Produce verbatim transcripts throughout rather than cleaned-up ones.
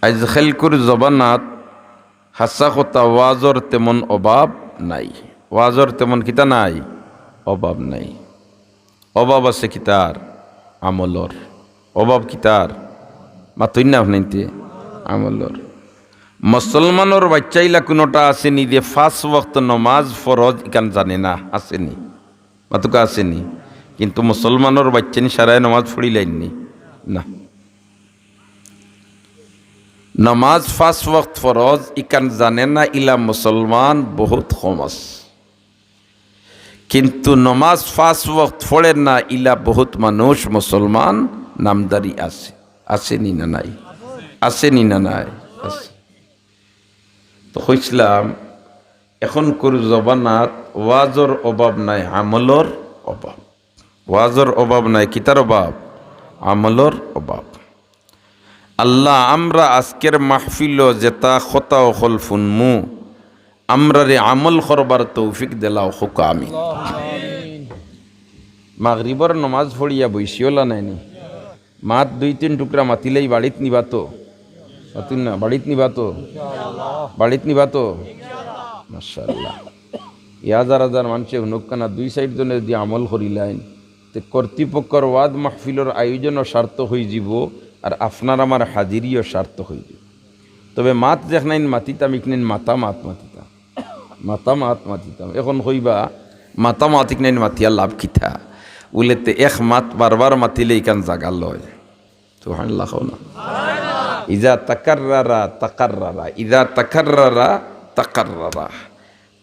আইজকাইলকুর জমানাত হাছা কথা ওয়াজর তেমন অভাব নাই। ওয়াজর তেমন কিতা নাই? অভাব নাই। অভাব আছে কিতার? আমলর। অভাব কিতার? মাতইন না আপনাইন্তে? আমলর। মুসলমানর বাইচ্চাইলা কুনুটা আছে নি যে পাঁচ ওয়াক্ত নমাজ ফরজ ইখান জানে না? আছে নি? মাতুক্কা আছে নি? কিন্তু মুসলমানর বাইচ্চাইন সারায় নমাজ পড়িলাইন নি? না। নমাজ পাঁচ ওয়াক্ত ফরজ ইখান জানে না, ইলা মুসলমান বহুত কম আছে। কিন্তু নমাজ পাঁচ ওয়াক্ত পড়ে না, ইলা বহুত মানুষ মুসলমান নামদারি আছে। আছে নি না নাই? আছে নি না নাই? আছে। তো কইছিলাম, এখনকুর জমানাত ওয়াজর অভাব নাই, আমলর অভাব। ওয়াজর অভাব নাই, কিতার অভাব? আমলর অভাব। আল্লাহ, আমরা আজকের মাহফিলো যেতা কথা অকল হুনমু, আমরারে আমল করবার তৌফিক দিলাও, কউক্কা আমিন। মাগরিবর নমাজ পড়িয়া বইছিওলা নাইনি? মাত দুই তিন টুকরা মাতিলেই বাড়িত নিবা তো? মাতুন না, বাড়িত নিবা তো? বাড়িত নিবা তো? মাশাআল্লাহ। ই হাজার হাজার মানষে হুনউক্কা না, দুই চাইর জনে যুদি আমল করিলাইন, তে কর্তৃপক্ষর ওয়াজ মাহফিলর আয়োজনও সার্থক অইযিবো, আর আপনার আমার হাজিরিও সার্থক অইযিবো। তবে মাত যেখনাইন মাতিতাম, ইখনাইন মাতা মাত মাতিতাম, মাতা মাত মাতিতাম। এখন কইবা, মাতা মাত ইখনাইন মাতিয়া লাভ কিতা? বুলে, তে এক মাত বারবার মাতিলে ইখান জাগা লয়। সুবহানাল্লাহ কও না। ইজা তাকাররারা তাকাররারা, ইজা তাকাররারা তাকাররারা।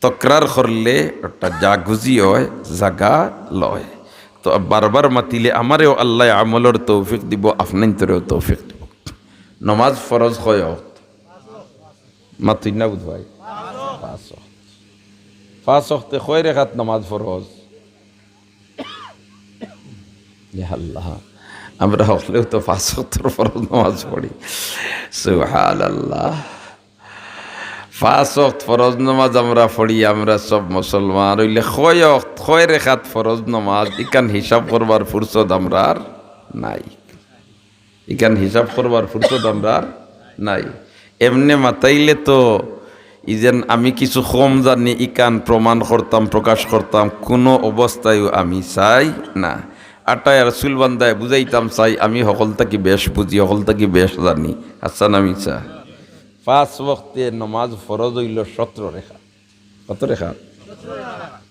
তকরার করলে ওটা জাগুজি অয়, জাগা লয়। তো বারবার মাতিলে আমারেও আল্লায় আমলর তৌফিক দিবো, আপনাইন্তরেও তৌফিক দিবো। নমাজ ফরজ কয় ওয়াক্ত? মাতইন না বুধ ভাই? পাঁচ ওয়াক্ত। পাঁচ ওয়াক্তে কয় রেকাত নমাজ ফরজ? ইয়া আল্লাহ, আমরা হকলেউ তো পাঁচ ওয়াক্তর ফরজ নমাজ পড়ি। সুবহানাল্লাহ। পাঁচ ওয়াক্ত ফরজ নমাজ আমরা পড়ি, আমরা সব মুসলমান অইলে কয় ওয়াক্ত, কয় রেকাত ফরজ নমাজ, ইখান হিসাব করবার ফুরসত আমরার নাই। ইখান হিসাব করবার ফুরসত আমরার নাই। এমনে মাতাইলে তো ইযেন আমি কিছু কম জানি, ইখান প্রমাণ করতাম, প্রকাশ করতাম, কুনু অবস্থায়ও আমি চাই না। আটায় আর চুল বান্ধায় বুঝাইতাম চাই, আমি হকল থাকি বেশ বুঝি, হকল থাকি বেশ জানি। হাছা না মিছা? পাঁচ ওয়াক্তে নমাজ ফরজ অইলো সতরো রেকাত। কত রেকাত?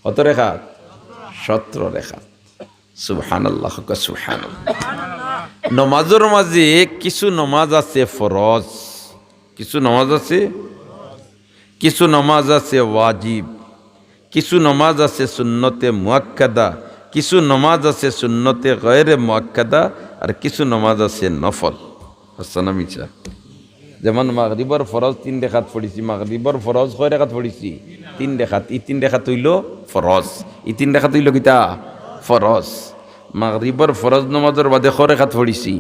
কত রেকাত? সতরো রেকাত। সুবহানাল্লাহ, কউক্কা সুবহানাল্লাহ। নমাজর মাঝে কিছু নমাজ আছে ফরজ, কিছু নমাজ আছে, কিছু নমাজ আছে ওয়াজিব, কিছু নমাজ আছে সুন্নতে মুআক্কাদা, কিছু নমাজ আছে সুন্নতে গয়রে মুআক্কাদা, আর কিছু নমাজ আছে নফল। হাছা না মিছা? যেমন মাগরিবর ফরজ তিন রেকাত পড়ছি, মাগরিবর ফরজ কয় রেকাত পড়ছি? তিন রেকাত। ই তিন রেকাত অইলো ফরজ, ই তিন রেকাত অইলো কিতা? ফরজ। মাগরিবর ফরজ নমাজর বাদে কয় রেকাত পড়ছি?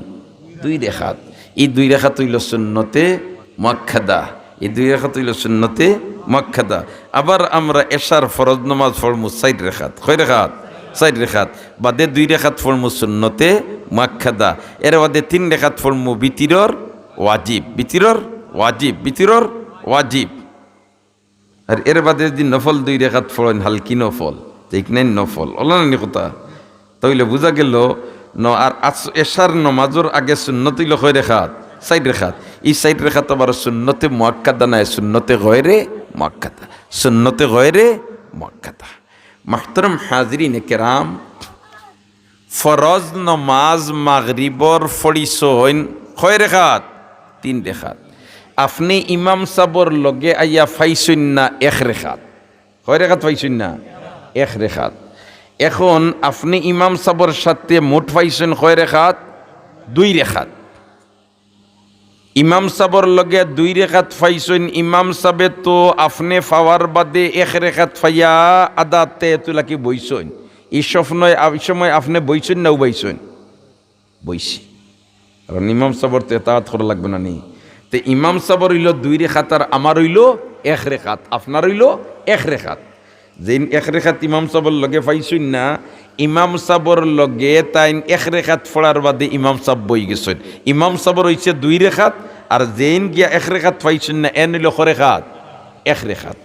দুই রেকাত। ই দুই রেকাত অইলো সুন্নতে মুআক্কাদা, ই দুই রেকাত অইলো সুন্নতে মুআক্কাদা। আবার আমরা এশার ফরজ নমাজ পড়মু চাইর রেকাত। কয় রেকাত? চাইর রেকাত। বাদে দুই রেকাত পড়মু সুন্নতে মুআক্কাদা। এর বাদে তিন রেকাত পড়মু বিতিরর ওয়াজিব, বিতিরর ওয়াজিব, বিতিরর ওয়াজিব। আর এর বাদে যুদি নফল দুই রেকাত পড়ইন, হালকি নফল, ঠিক নাই? নফল, অলা নানি কথা? তাইলে বুঝা গেলো, ন-, আর আস-, এশার নমাজর আগে সুন্নত অইলো কয় রেকাত? চাইর রেকাত। ই চাইর রেকাত আবার সুন্নতে মুআক্কাদা নায়, সুন্নতে গয়রে মুআক্কাদা। সুন্নতে গয়রে মুআক্কাদা। মুহতারাম হাজিরিনে কেরাম, ফরজ নমাজ মাগরিবর পড়িছইন কয় রেকাত? তিন রেকাত। আপনে ইমাম সাবর লগে আইয়া পাইছইন না এক রেকাত। কয় রেকাত পাইছইন না? এক রেকাত। এখন আপনে ইমাম সাবর সাথে মোট পাইছইন কয় রেকাত? দুই রেকাত। ইমাম সাবর লগে দুই রেকাত পাইছইন, ইমাম সাবে তো আপনে পাওয়ার বাদে এক রেকাত পাইয়া আধা আত্তাহিয়াতু লাগি বইছইন। ই স্বপ্নয়, ই সময় আপনে বইছইন না উবাইছইন? বইছি। কারণ ইমাম সাবর তো এতাআত করা লাগবো না নি? তে ইমাম সাবর অইলো দুই রেকাত আর আমার অইলো এক রেকাত, আপনার অইলো এক রেকাত। যেইন এক রেকাত ইমাম সাবর লগে পাইছইন না, ইমাম সাবর লগে তাইন এক রেকাত পড়ার বাদে ইমাম সাব বই গেছইন। ইমাম সাবর অইছে দুই রেকাত আর যেইন গিয়া এক রেখাত পাইছইন না, এন অইলো ক রেখাত? এক রেখাত।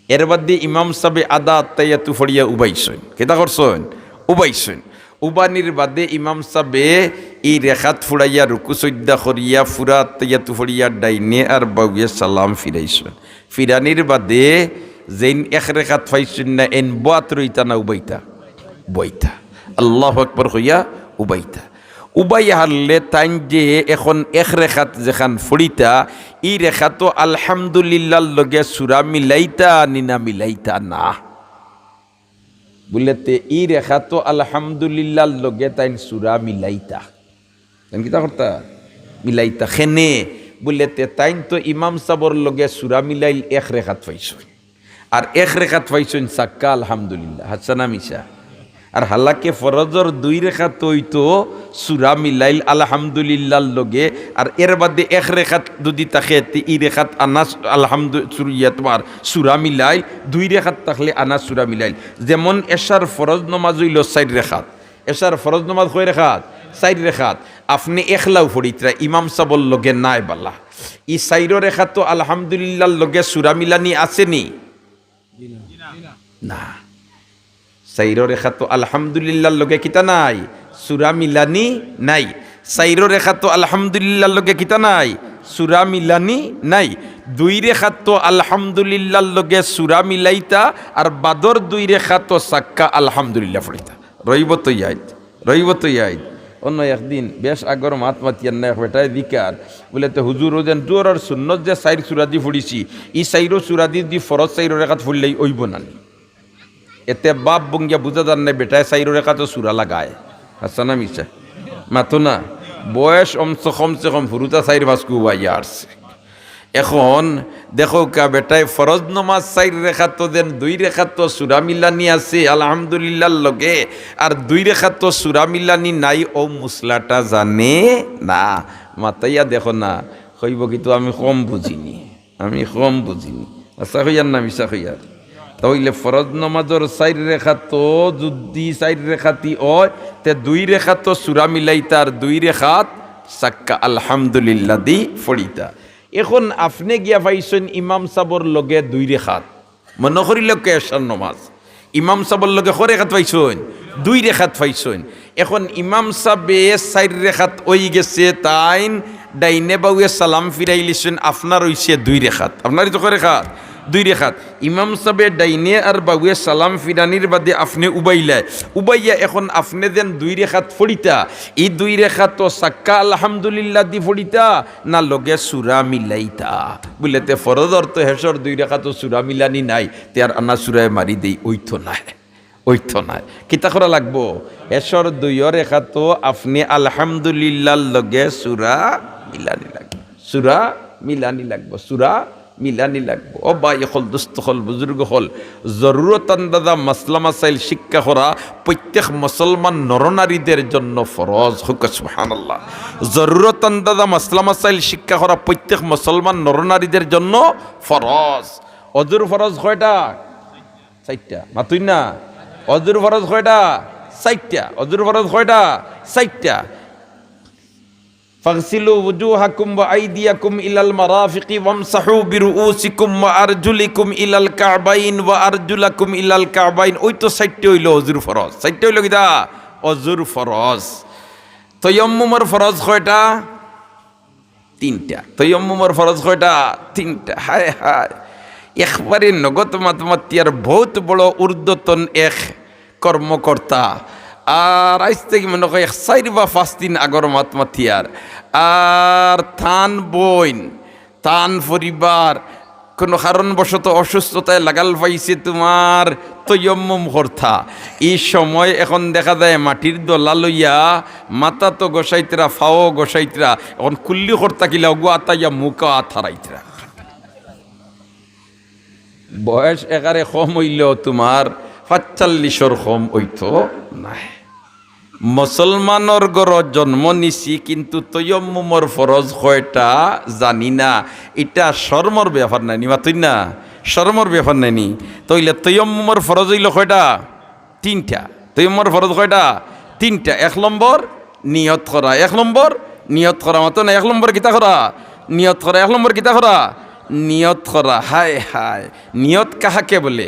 এর বাদে ইমাম সাবে আধা আত্তাহিয়াতু পড়িয়া উবাইছইন। কিতা করছইন? উবাইছইন। উবানির বাদে ইমাম সাবে ই রেখাত ফুড়াইয়া রুকু সইজদা করিয়া ফুরা আত্তাহিয়াতু পড়িয়া ডাইনে আর বাউয়ে সালাম ফিরাইছইন। ফিরানির বাদে যেইন এক রেখাত পাইছইন না, এইন বওয়াত রইতা না উবাইতা? বওয়াইতা। আল্লাহু আকবার কইয়া উবাইতা। উবাই হারলে তাইন যে এখন এক রেখাত যেখান ফড়িতা, ই রেখাতো আলহামদুলিল্লাহর লগে সুরা মিলাইতা নি না মিলাইতা না? বুলে তে ই রেখাতো আলহামদুলিল্লাহর লগে তাইন সুরা মিলাইতা। তাইন কিতা করতা? মিলাইতা। খেনে? বুলে তে তাইন তো ইমাম সাবর লগে সুরা মিলাইল এক রেখাত পাইছইন। আর এক রেখাত পাইছইন সাক্কা আলহামদুলিল্লাহ। হাছা না মিছা? আর হালাকে ফরজর দুই রেখাত অইতো সুরা মিলাইল আলহামদুলিল্লাহর লগে, আর এর বাদে এক রেখাত যুদি থাকে, তে ই রেখাত আনা সু-, আলহামদু-, সুর-, ইয়া তুমার সুরা মিলাইল, দুই রেখাত থাকলে আনা সুরা মিলাইল। যেমন এশার ফরজ নমাজ অইলো চাইর রেখাত, এশার ফরজ নমাজ কয় রেখাত? চাইর রেখাত। আপনে একলাউ ফড়িতরা, ইমাম সাবর লগে নায় বালা। ই চাইরো রেখাতো আলহামদুলিল্লাহর লগে সুরা মিলানি আছে নি? না। চাইরো রেখাতো আলহামদুলিল্লাহর লগে কিতা নাই? সুরা মিলানি নাই। চাইরো রেখাতো আলহামদুলিল্লাহর লগে কিতা নাই? সুরা মিলানি নাই। দুই রেখাতো আলহামদুলিল্লাহর লগে সুরা মিলাইতা, আর বাদর দুই রেখাতো সাক্কা আলহামদুলিল্লাহ ফড়িতা। রইবো তো ইয়াদ, রইবো তো ইয়াদ। অন্য একদিন বেশ আগর মাত মাতিয়ার না, এক বেটায় জিকার, বুলে, "তে হুজুর, অউ যেন জোহরর সুন্নত যে চাইর সুরাদি ফড়িছি, ই চাইরো সুরাদি যুদি ফরজ চাইরো রেখাত ফড়িলাই অইবো না নি?" এতে বাপ বঙ্গিয়া বুঝা যার না, বেটায় চাইরো রেখাতো সুরা লাগায়। হাছা না মিছা? মাতো না। বয়স অমসে কমসে কম হুরুতা চাইর পাঁচ কু বাইয়া আরছে। এখন দেখউক্কা বেটায় ফরজ নমাজ চাইর রেখাতো যেন দুই রেখাতো সুরা মিলানি আছে আলহামদুলিল্লাহর লগে, আর দুই রেখাতো সুরা মিলানি নাই, অউ মুসলাটা জানে না। মাতাইয়া দেখো না, কইবো কিতা আমি কম বুঝিনি, আমি কম বুঝিনি। হাছা কইয়ার না মিছা কইয়ার? তা অইলে ফরজ নমাজর চাইর রেখাতো যুদি চাইর রেখাতি অয়, তে দুই রেখাতো সুরা মিলাইতা আর দুই রেখাত সাক্কা আলহামদুলিল্লাহ দি ফড়িতা। এখন আপনে গিয়া পাইছইন ইমাম সাবর লগে দুই রেখাত, মনো করিলাউক্কা এশার নমাজ, ইমাম সাবর লগে ক রেখাত পাইছইন? দুই রেখাত পাইছইন। এখন ইমাম সাবে চাইর রেখাত অইগেছে, তাইন ডাইনে বাউয়ে সালাম ফিরাইলিছইন, আপনার অইছে দুই রেখাত। আপনারই তো ক রেখাত? দুই রেখাত। ইমাম সাবে ডাইনে আর বাউয়ে সালাম ফিরানির বাদে আপনে উবাইলায়, উবাইয়া এখন আপনে যেন দুই রেখাত ফড়িতা, ই দুই রেখাতো সাক্কা আলহামদুলিল্লাহ দি ফড়িতা, না লগে সুরা মিলাইতা? বুলে, তে ফরজর তো হেশর দুই রেখাতো সুরা মিলানি নাই, তে আর আনা সুরায় মারি দেই, অইতো নায়, অইতো নায়। কিতা করা লাগবো? হেশর দুইও রেখাতো আপনে আলহামদুলিল্লাহর লগে সুরা মিলানি লাগবো, সুরা মিলানি লাগবো, সুরা মিলানি লাগবো। ও ভাই অকল, দোস্ত অকল, বুজুর্গ অকল, জরুরত আন্দাজা মাসলা মাসাইল শিক্ষা করা প্রত্যেক মুসলমান নরনারীদের জন্য ফরজ। কউক্কা সুবহানাল্লাহ। জরুরত আন্দাজা মাসলা মাসাইল শিক্ষা করা প্রত্যেক মুসলমান নরনারীদের জন্য ফরজ। অজুর ফরজ কয়টা? চাইরটা। মাতইন না। অজুর ফরজ কয়টা? চাইরটা। অজুর ফরজ কয়টা? চাইরটা। ফাগসিলু ওজুহাকুম ওয়া আইদিয়াকুম ইলাল মারাফিকি ওয়ামসাহু বিরুউসিকুম ওয়া আরজুলিকুম ইলাল কাবাইন ওয়া আরজুলাকুম ইলাল কাবাইন। অউ তো চাইরটা অইলো অজুর ফরজ। চাইরটা অইলো কিতা? অজুর ফরজ। তায়াম্মুমর ফরজ কয়টা? তিনটা। তায়াম্মুমর ফরজ কয়টা? তিনটা। হায় হায়, একবারে নগদ মাতমাতিয়ার বউত বড় ঊর্ধ্বতন এক কর্মকর্তা। আর আইজ থাকি মনো কয় এক চাইর বা পাঁচ দিন আগর মাতমাতিয়ার। আর তান বইন, তান পরিবার, কুনু কারণবশত অসুস্থতায় লাগাল পাইছে তুমার তায়াম্মুম করতা। ই সময় এখন দেখা যায় মাটির দলা লইয়া মাথাত ঘষাইতরা, পাও ঘষাইতরা, এখন কুল্লি করতা কিলা, অগু আতাইয়া মুখো আত হারাইতরা। বয়স একারে কম অইলেও তুমার পাঁচচল্লিশর কম অইতো নায়। মুসলমানর ঘরো জন্ম নিছি, কিন্তু তায়াম্মুমর ফরজ কয়টা জানি না। ইটা শরমর ব্যাপার নায়নি, মাতইন না? শরমর ব্যাপার নায়নি? তাইলে তায়াম্মুমর ফরজ অইলো কয়টা? তিনটা। তায়াম্মুমর ফরজ কয়টা? তিনটা। এক নম্বর নিয়ত করা, এক নম্বর নিয়ত করা। মাতো না, এক নম্বর কিতা করা? নিয়ত করা। এক নম্বর কিতা করা? নিয়ত করা। হায় হায়, নিয়ত কাহাকে বলে?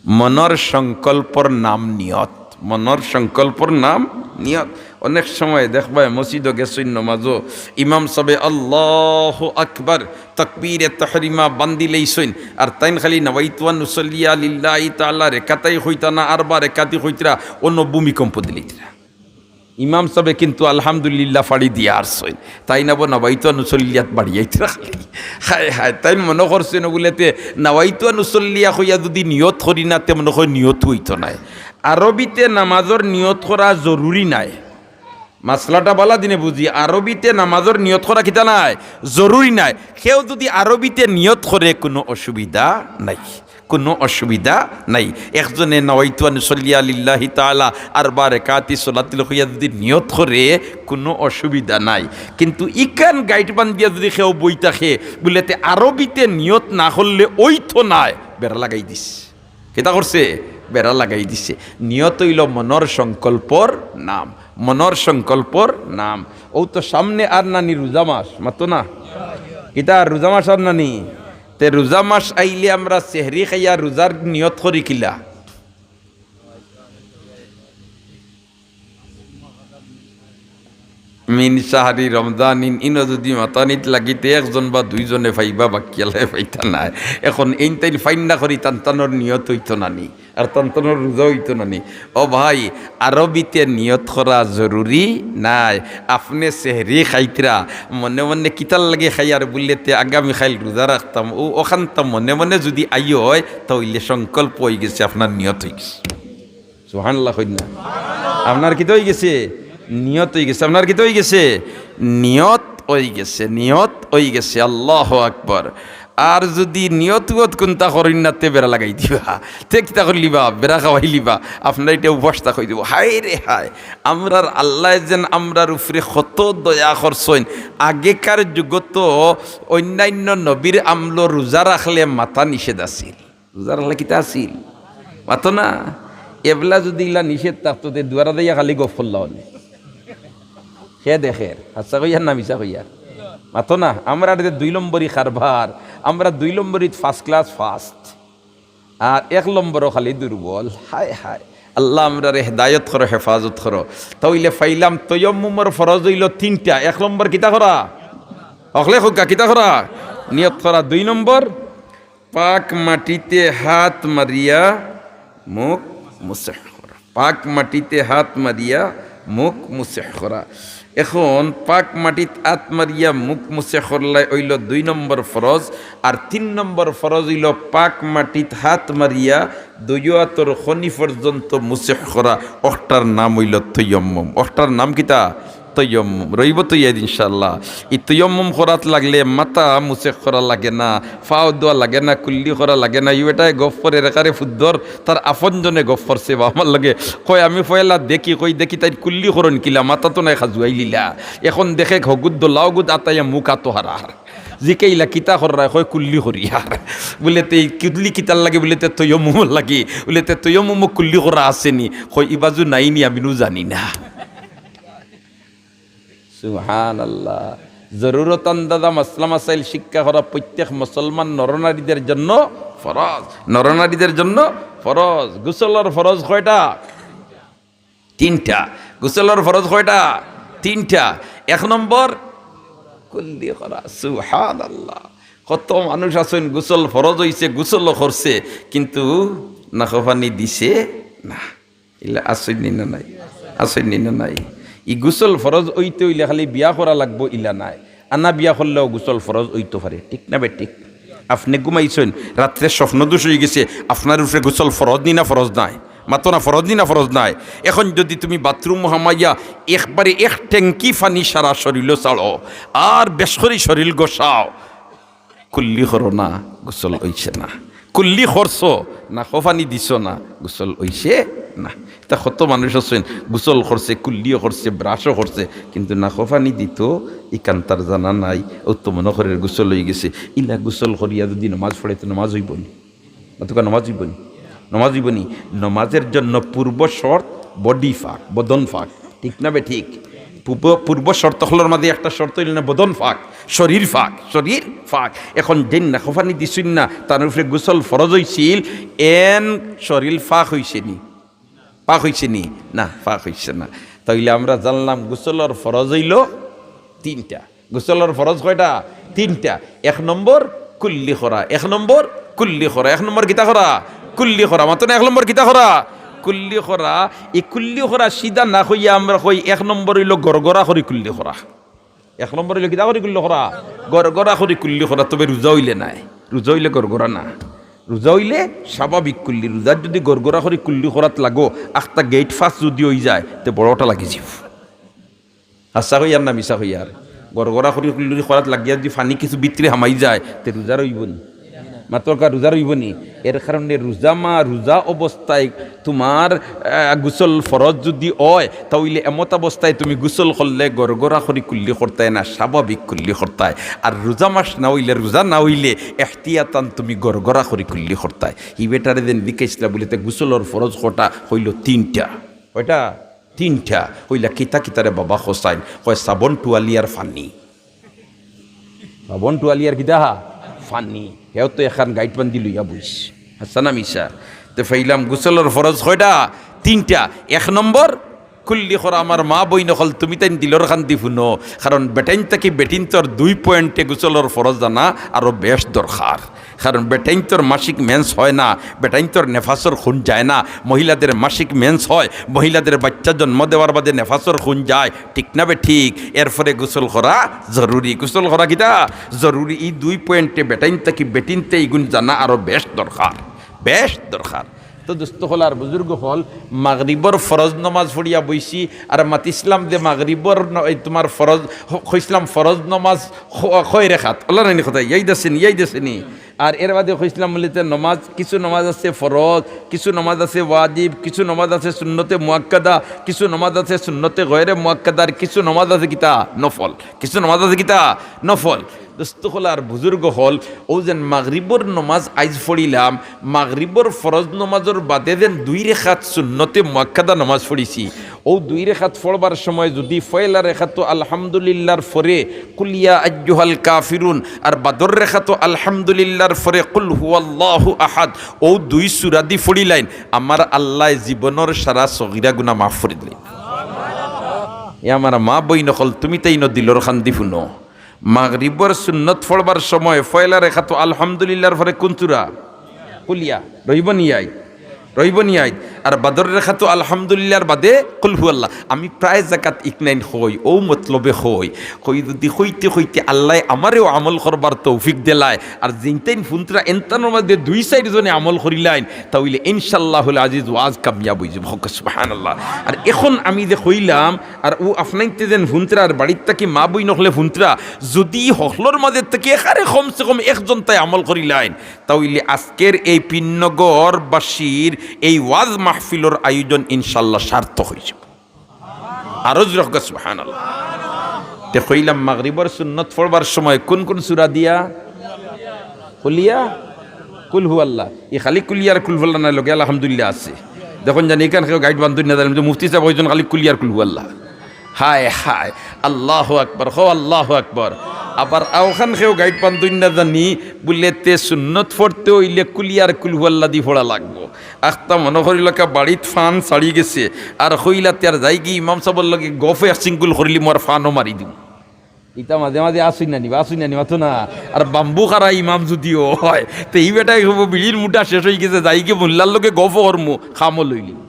মনর সংকল্পর নাম নিয়ত। মনর সংকল্পর নাম নিয়ত। অনেক সময় দেখবায় মসজিদো গেছইন নমাজো, ইমাম সাবে আল্লাহু আকবার, তাকবীরে তাহরিমা বান্দি লইছইন, আর তাইন খালি নাওয়াইতু আন উসাল্লিয়া লিল্লাহি তাআলা রেকাতাই কইতা না, আরবা রেকাতি কইতরা, অনো ভূমিকম্প দিলিতরা। ইমাম সাবে কিন্তু আলহামদুলিল্লাহ ফাড়ি দিয়া আরছইন। তাইন আবো নাওয়াইতু আন উসাল্লিয়াত বাড়িয়াইতরা খালি। হায় হায়, তাইন মনো করছইন বুলেতে নাওয়াইতু আন উসাল্লিয়া কইয়া যুদি নিয়ত করি না, তে মনো কয় নিয়ত অইতো নায়। আরবিতে নামাজর নিয়ত করা জরুরি নায়। মাসলাটা বালা দিনে বুঝি, আরবিতে নামাজর নিয়ত করা কিতা নায়? জরুরি নায়। কেউ যুদি আরবিতে নিয়ত করে, কুনু অসুবিধা নাই। কুনু অসুবিধা নাই। একজনে নাওয়াইতু আন উসাল্লিয়া লিল্লাহি তাআলা আরবা রেকাতি সলাতিল কইয়া যুদি নিয়ত করে, কুনু অসুবিধা নাই। কিন্তু ইখান গাইট বান্দিয়া যুদি কেউ বই থাকে, বুলেতে আরবিতে নিয়ত না করলে অইতো নায়, বেড়া লাগাই দিছে। কিতা করছে? বেড়া লাগাই দিছে। নিয়ত অইলো মনর সংকল্পর নাম, মনর সংকল্পর নাম। অউ তো সামনে আর নানি রোজা মাস, মাতো না? কিতা রোজা মাস আর নানি? তে রোজা মাস আইলে আমরা সেহরি খাইয়া রোজার নিয়ত করি কিলা? মিন শাহরি রমজানিন, ইনো যুদি মাতানিত লাগিতে একজন বা দুইজনে পাইবা, বাকিয়ালায় পাইতা নায়। এখন এইন তাইন ফাইন না করি তান তানর নিয়ত অইতো নানি, আর তান তানর রোজা অইতো নানি। ও ভাই, আরবিতে নিয়ত করা জরুরি নায়। আপনে সেহরি খাইতরা, মনে মনে কিতার লাগি খাইয়ার বুলেতে আগামী খাইল রোজা রাখতাম, অউ অখানতা মনে মনে যুদি আইয় অয়, তা অইলে সংকল্প অইগেছে, আপনার নিয়ত অইগেছে। সুবহানাল্লাহ কইন না। আপনার কিতা অইগেছে? নিয়ত অইগেছে। আপনার কিতা অইগেছে? নিয়ত অইগেছে, নিয়ত অইগেছে। আল্লাহু আকবার। আর যুদি নিয়ত উয়ত কুন্তা করইন না, তে বেড়া লাগাই দিবা। তে কিতা করলিবা? বেড়া খাওয়াইলিবা। আপনার ইটা উপাস থাকই দিবো। হায় রে হায়, আমরার আল্লায় যেন আমরার উপরে কত দয়া করছইন। আগেকার যুগত অইন্যান্য নবীর আমলো রোজা রাখলে মাতা নিষেধ আছিল। রোজা রাখলে কিতা আছিল? মাতো না? এবলা যুদি ইলা নিষেধ থাকতো, তে দুয়ারা দিয়া খালি গফ করলা অনে। কে দেখের? হাছা কইয়ার না মিছা কইয়ার? মাতো না? আমরার যে দুই নম্বরি কারবার, আমরা দুই নম্বরিত first class first, আর এক নম্বরও খালি দুর্বল। হায় হায়, আল্লাহ আমরারে হেদায়ত করো, হেফাজত করো। তা অইলে পাইলাম, তৈয়ম্মুমর ফরজ অইলো তিনটা। এক নম্বর কিতা করা? হকলে কউক্কা, কিতা করা? নিয়ত করা। দুই নম্বর, পাক মাটিতে হাত মারিয়া মুখ মুছেহ করা। পাক মাটিতে হাত মারিয়া মুখ মুছেহ করা। এখন পাক মাটিত হাত মারিয়া মুখ মুছেহ করলাই অইলো দুই নম্বর ফরজ, আর তিন নম্বর ফরজ অইলো পাক মাটিত হাত মারিয়া দুইও আতর খনি পর্যন্ত মুছেহ করা। অখটার নাম অইলো তৈয়ম্মুম। অখটার নাম কিতা? তৈয়ম্মুম। রইবো তো ইয়াদ ইনশাআল্লাহ। ই তৈয়ম্মুম করাত লাগলে মাথা মুছেহ করা লাগে না, পাও ধোয়া লাগে না, কুল্লি করা লাগে না। ই বেটায় গফ করের একারে ফুদ্দর, তার আপনজনে গফ করছে বা আমার লগে। কয়, আমি পয়লা দেখি, কই দেখি তাইন কুল্লি করইন কিলা, মাথা তো নাই খাজুয়াইলিলা। এখন দেখে হগুদ দোলা হগুদ আতাইয়া মুখ আতো হারার। জিকাইলা, কিতা কররায়? কয়, কুল্লি করিয়ার। বুলে, তে কুল্লি কিতার লাগি? বুলে, তে তৈয়ম্মুমর লাগি। বুলে, তে তৈয়ম্মুমো কুল্লি করা আছে নি? কয়, ই বাজু নাই নি, আমি নু জানি না। সুবহানাল্লাহ। জরুরত আন্দাজা মাসলা মাসাইল শিক্ষা করা প্রত্যেক মুসলমান নরনারীদের জন্য ফরজ। নরনারীদের জন্য ফরজ। গোসলর ফরজ কয়টা? তিনটা। গোসলর ফরজ কয়টা? তিনটা। এক নম্বর, কুল্লি করা। সুবহানাল্লাহ। কত মানুষ আছইন গোসল ফরজ অইছে, গোসলও করছে, কিন্তু নাকো পানি দিছে না। ইলা আছইন নি না নাই? আছইন নি না নাই? ই গোসল ফরজ অইতে অইলে খালি বিয়া করা লাগবো ইলা নায়, আনা বিয়া করলেও গোসল ফরজ অইতো পারে, ঠিক না বেঠিক? আপনে ঘুমাইছইন, রাত্রে স্বপ্ন দোষ অইগেছে, আপনার উপরে গোসল ফরজ নি না ফরজ নায়? মাতো না, ফরজ নি না ফরজ নায়? এখন যুদি তুমি বাথরুম হামাইয়া একবারে এক ট্যাঙ্কি পানি সারা শরীলো ছাড়ো, আর বেশ করি শরীল ঘষাও, কুল্লি করো না, গোসল অইছে না। কুল্লি করছো, নাকো পানি দিছো না, গোসল অইছে না। তা কত মানুষ আছইন, গোসল করছে, কুল্লিও করছে, ব্রাশও করছে, কিন্তু নাকো পানি দিতো, ইখান তার জানা নাই। অউ তো মনো করের গোসল অইগেছে। ইলা গোসল করিয়া যুদি নমাজ পড়ে, তে নমাজ অইবো নি? অতকা নমাজ অইবো নি? নমাজ অইবো নি? নমাজের জন্য পূর্ব শর্ত বডি পাক, বদন পাক, ঠিক না বেঠিক? পূর্ব পূর্ব শর্ত অকলর মাঝে একটা শর্ত অইল না, বদন পাক, শরীর পাক, শরীর পাক। এখন যেইন নাকো পানি দিছইন না, তান উপরে গোসল ফরজ অইছিল, এন শরীর পাক অইছে নি? পাক অইছে নি? না, পাক অইছে না। তাইলে আমরা জানলাম গোসলর ফরজ অইল তিনটা। গোসলর ফরজ কয়টা? তিনটা। এক নম্বর কুল্লি করা, এক নম্বর কুল্লি করা, এক নম্বর কিতা করা? কুল্লি করা। মাতো না, এক নম্বর কিতা করা? কুল্লি করা। এই কুল্লি করা সিধা না কইয়া আমরা কই এক নম্বর অইল গড়গড়া করি কুল্লি করা। এক নম্বর অইল কিতা করি কুল্লি করা? গড়গড়া করি কুল্লি করা। তবে রোজা অইলে নায়, রোজা অইলে গড়গড়া না, রোজা অইলে স্বাভাবিক কুল্লি। রোজার যদি গড়গড়া করি কুল্লি করাত লাগো, আখতা গেইট পাস যদি অই যায়, তে বড়টা লাগি যাইব। হাছা কইয়ার না মিছা কইয়ার? গড়গড়া করি কুল্লি করাত লাগিয়া যদি পানি কিছু ভিতরে হামাই যায়, তে রোজা রইব নি? মাতকা, রোজা রইব নি? এর কারণে রোজা মা, রোজা অবস্থায় তুমার, আহ, গোসল ফরজ যদি অয়, তা অইলে এমত অবস্থায় তুমি গোসল করলে গড়গড়া করি কুল্লি করতায় না, স্বাভাবিক কুল্লি করতায়। আর রোজা মাস না অইলে, রোজা না অইলে এহতিয়াতান তুমি গড়গড়া করি কুল্লি করতায়। হি বেটারে যেন জিকাইছলা বুলে, "তে গোসলর ফরজ কয়টা?" কইল, "তিনটা।" কয়টা? তিনটা। কইলা, "কিতা কিতা রে বাবা হোসাইন?" কয়, "সাবন, টুয়ালি আর পানি।" সাবন, টুয়ালি আর কিতা? পানি। হেও তো এখান গাইট বান্ধি লইয়া বইস। হাছা না মিছা? তে পাইলাম গোসলর ফরজ কয়টা? তিনটা। এক নম্বর, কুল্লি করা। আমার মা বইন অকল, তুমি তাইন দিলর কান্দি হুনো, কারণ বেটাইন থাকি বেটিন্তর দুই পয়েন্টে গোসলর ফরজ জানা আরো বেশ দরকার। কারণ বেটাইন্তর মাসিক মেন্স হয় না, বেটাইন্তর নেফাসর খুন যায় না, মহিলাদের মাসিক মেন্স হয়, মহিলাদের বাচ্চা জন্ম দেওয়ার বাদে নেফাসর খুন যায়, ঠিক না বেঠিক? এরপরে গোসল করা জরুরি। গোসল করা কিতা? জরুরি। এই দুই পয়েন্টে বেটাইন থাকি বেটিন্তে ইগুন জানা আরো বেশ দরকার, বেশ দরকার। তো দোস্ত অকল আর বুজুর্গ অকল, মাগরিবর ফরজ নমাজ পড়িয়া বইছি, আর মাতিছলাম যে মাগরিবর ন-, এই তুমার ফরজ, হ-, কইছলাম ফরজ নমাজ খ-, কয় রেখাত? অলা নানি কথা, ইয়াদ আছে নি, ইয়াদ আছে নি? আর এর বাদে কইছলাম বুলে তে নমাজ, কিছু নমাজ আছে ফরজ, কিছু নমাজ আছে ওয়াজিব, কিছু নমাজ আছে সুন্নতে মুআক্কাদা, কিছু নমাজ আছে সুন্নতে গয়রে মুআক্কাদা, আর কিছু নমাজ আছে কিতা? নফল। কিছু নমাজ আছে কিতা? নফল। দোস্ত অকল আর বুজুর্গ অকল, অউ যেন মাগরিবর নমাজ আইজ পড়িলাম, মাগরিবর ফরজ নমাজর বাদে যেন দুই রেখাত সুন্নতে মুআক্কাদা নমাজ পড়িছি, অউ দুই রেখাত পড়বার সময় যদি পয়লা রেখাতো আলহামদুলিল্লাহর পরে কুল ইয়া আইয়ুহাল কাফিরুন আর বাদর রেখাতো আলহামদুলিল্লাহর পরে কুল হুয়াল্লাহু আহাদ, অউ দুই সূরা দি পড়িলাইন, আমার আল্লায় জীবনর সারা সগিরা গুনা মাফ করি দিলে। এ আমার মা বইন অকল, তুমি তাইন দিলর কান্দি হুনো। মাগরিবর সুন্নত পড়বার সময় পয়লা রেখাতো আলহামদুলিল্লাহর পরে কুন সূরা? কুল ইয়া। রইব নি ইয়াদ? রইব নি ইয়াদ? আর বাদর রেখাতো আলহামদুলিল্লাহর বাদে কুল হুয়াল্লাহ। আমি প্রায় জাগাত ইকনাইন কই, অউ মতলবে কই। কই যদি কইতে কইতে আল্লায় আমারেও আমল করবার তৌফিক দিলায়, আর যেইনতাইন ফুন্তরা এনতানর মাঝে দুই চাইর জনে আমল করিলাইন, তা অইলে ইনশাআল্লাহুল আজিজ ওয়াজ কামিয়াব অইযিবো। কউক্কা সুবহানাল্লাহ। আর এখন আমি যে কইলাম, আর অউ আফনাইন্তে যেন ফুন্তরা, আর বাড়িত থাকি মা বইন অকলে ফুন্তরা, যদি হকলর মাঝে থাকি একারে কমসে কম একজন তাই আমল করিলাইন, তা অইলে আজকের এই পিন্নগরবাসীর এই ওয়াজ মাহফিলর আয়োজন ইনশাআল্লাহ সার্থক অইযিবো। আরো জোরে কউক্কা সুবহানাল্লাহ। তে কইলাম মাগরিবর সুন্নত পড়বার সময় কুন কুন সূরা দিয়া? কুল ইয়া, কুল হুয়াল্লাহ। ই খালি কুল ইয়া আর কুল হুয়াল্লাহ নায়, লগে আলহামদুলিল্লাহ আছে। দেখইন জানি ইখান কেউ গাইট বান্ধইন না জানি, মুফতি সাব কইছইন খালি কুল ইয়া আর কুল হুয়াল্লাহ। হায় হায়, আল্লাহু আকবার, কও আল্লাহু আকবার। আবার অউখান কেউ গাইট বান্ধইন না জানি, বুলে তে সুন্নত পড়তে অইলে কুল ইয়া আর কুল হুয়াল্লাহ দি পড়া লাগবো। আখতা মনো করিলাউক্কা বাড়িত ফান ছাড়ি গেছে, আর কইলা তে আর যাইগি ইমাম সাবর লগে গফে এক সিঙ্গুল করিলিমু আর ফানও মারি দিমু। ইতা মাঝে মাঝে আছইন না নি বা, আছইন না নি, মাতো না। আর বাম্বু খারা ইমাম যুদিও অয়, তে ই বেটায় কইবো, "বিড়ির মুঠা শেষ অইগেছে, যাইগি মোল্লার লগে গফ করমু, কামও লইলিমু।"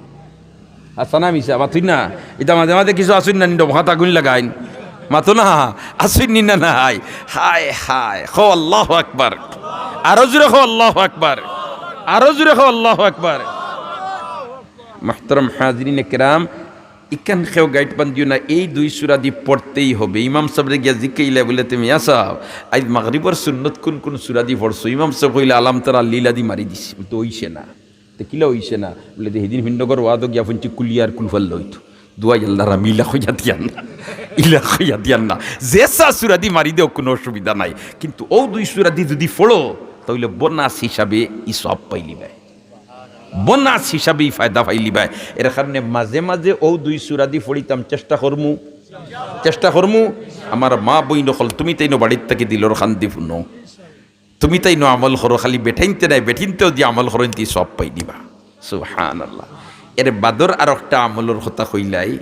হাছা না মিছা, মাতইন না। ইতা মাঝে মাঝে কিছু আছইন না নি, ডবকাত আগুইন লাগাইন। মাতো না, আছইন নি না নাই? হায় হায়, কও আল্লাহু আকবার। আরো জোরে কও আল্লাহু আকবার। আরো জোরে কও আল্লাহু আকবার। মুহতারাম হাজিরিনে কেরাম, ইখান কেউ গাইট বান্ধিও না, এই দুই সূরা দি পড়তেই হবে। ইমাম সাবরে গিয়া জিকাইলা, বুলে, "তে মিয়া সাব, আইজ মাগরিবর সুন্নত কুন কুন সূরা দি পড়ছো?" ইমাম সাব কইলা, "আলাম তারা লিলা দি মারি দিছি।" তো অইছে না। তে কিলা অইছে না? বুলে, "তে হিদিন পিন্নগর ওয়াজো গিয়া হুনছি কুল ইয়া আর কুল হুয়াল্লাহ অইতো।" দুয়াই আল্লাহর আমি ইলা কইয়া দিয়ার না, ইলা কইয়া দিয়ার না। যেছা সূরা দি মারি দেও, কুনু অসুবিধা নাই, কিন্তু অউ দুই সূরা দি যুদি পড়ো, তা অইলে বোনাস হিসাবে ই সওয়াব পাইলিবায়। বোনাস হিসাবে ই ফায়দা পাইলিবায়। এর কারণে মাঝে মাঝে অউ দুই সূরা দি পড়িতাম চেষ্টা করমু। চেষ্টা করমু। আমার মা বইন অকল, তুমি তাইনও বাড়ির থাকি দিলর কান্দি হুনো, তুমি তাইনও আমল করো, খালি বেটাইন্তে নায়, বেটিন্তেও দি আমল করইন, তি সওয়াব পাই দিবা। সুবহানাল্লাহ। এর বাদর আরোকটা আমলর কথা কইলাই,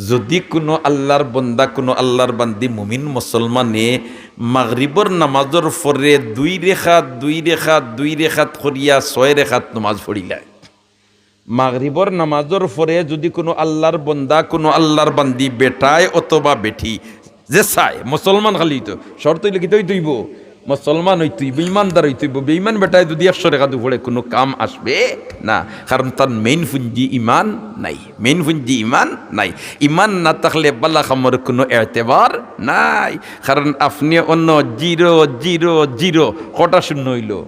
যুদি কুনু আল্লার বন্দা, কুনু আল্লার বান্দি মুমিন মুসলমানে মাগরিবর নামাজর পরে দুই রেখাত, দুই রেখাত, দুই রেখাত করিয়া ছয় রেখাত নামাজ পড়িলায়, মাগরিবর নামাজর পরে যুদি কুনু আল্লার বন্দা, কুনু আল্লার বান্দি বেটায় অথবা বেটি, যে চায় মুসলমান খালি অইতো, শর্ত অইলে কিতা অইতো অইবো? মুসলমান অইতো অইবো, ইমানদার অইতো অইবো। বেইমান বেটায় যুদি একশো রেখাত পড়ে, কুনু কাম আসবে না, কারণ তার মেইন পুঞ্জি ইমান নাই, মেইন পুঞ্জি ইমান নাই। ইমান না থাকলে বালা কামর কুনু এতেবার নাই, কারণ আপনে অনো জিরো, জিরো, জিরো, কটা শূন্য অইলো?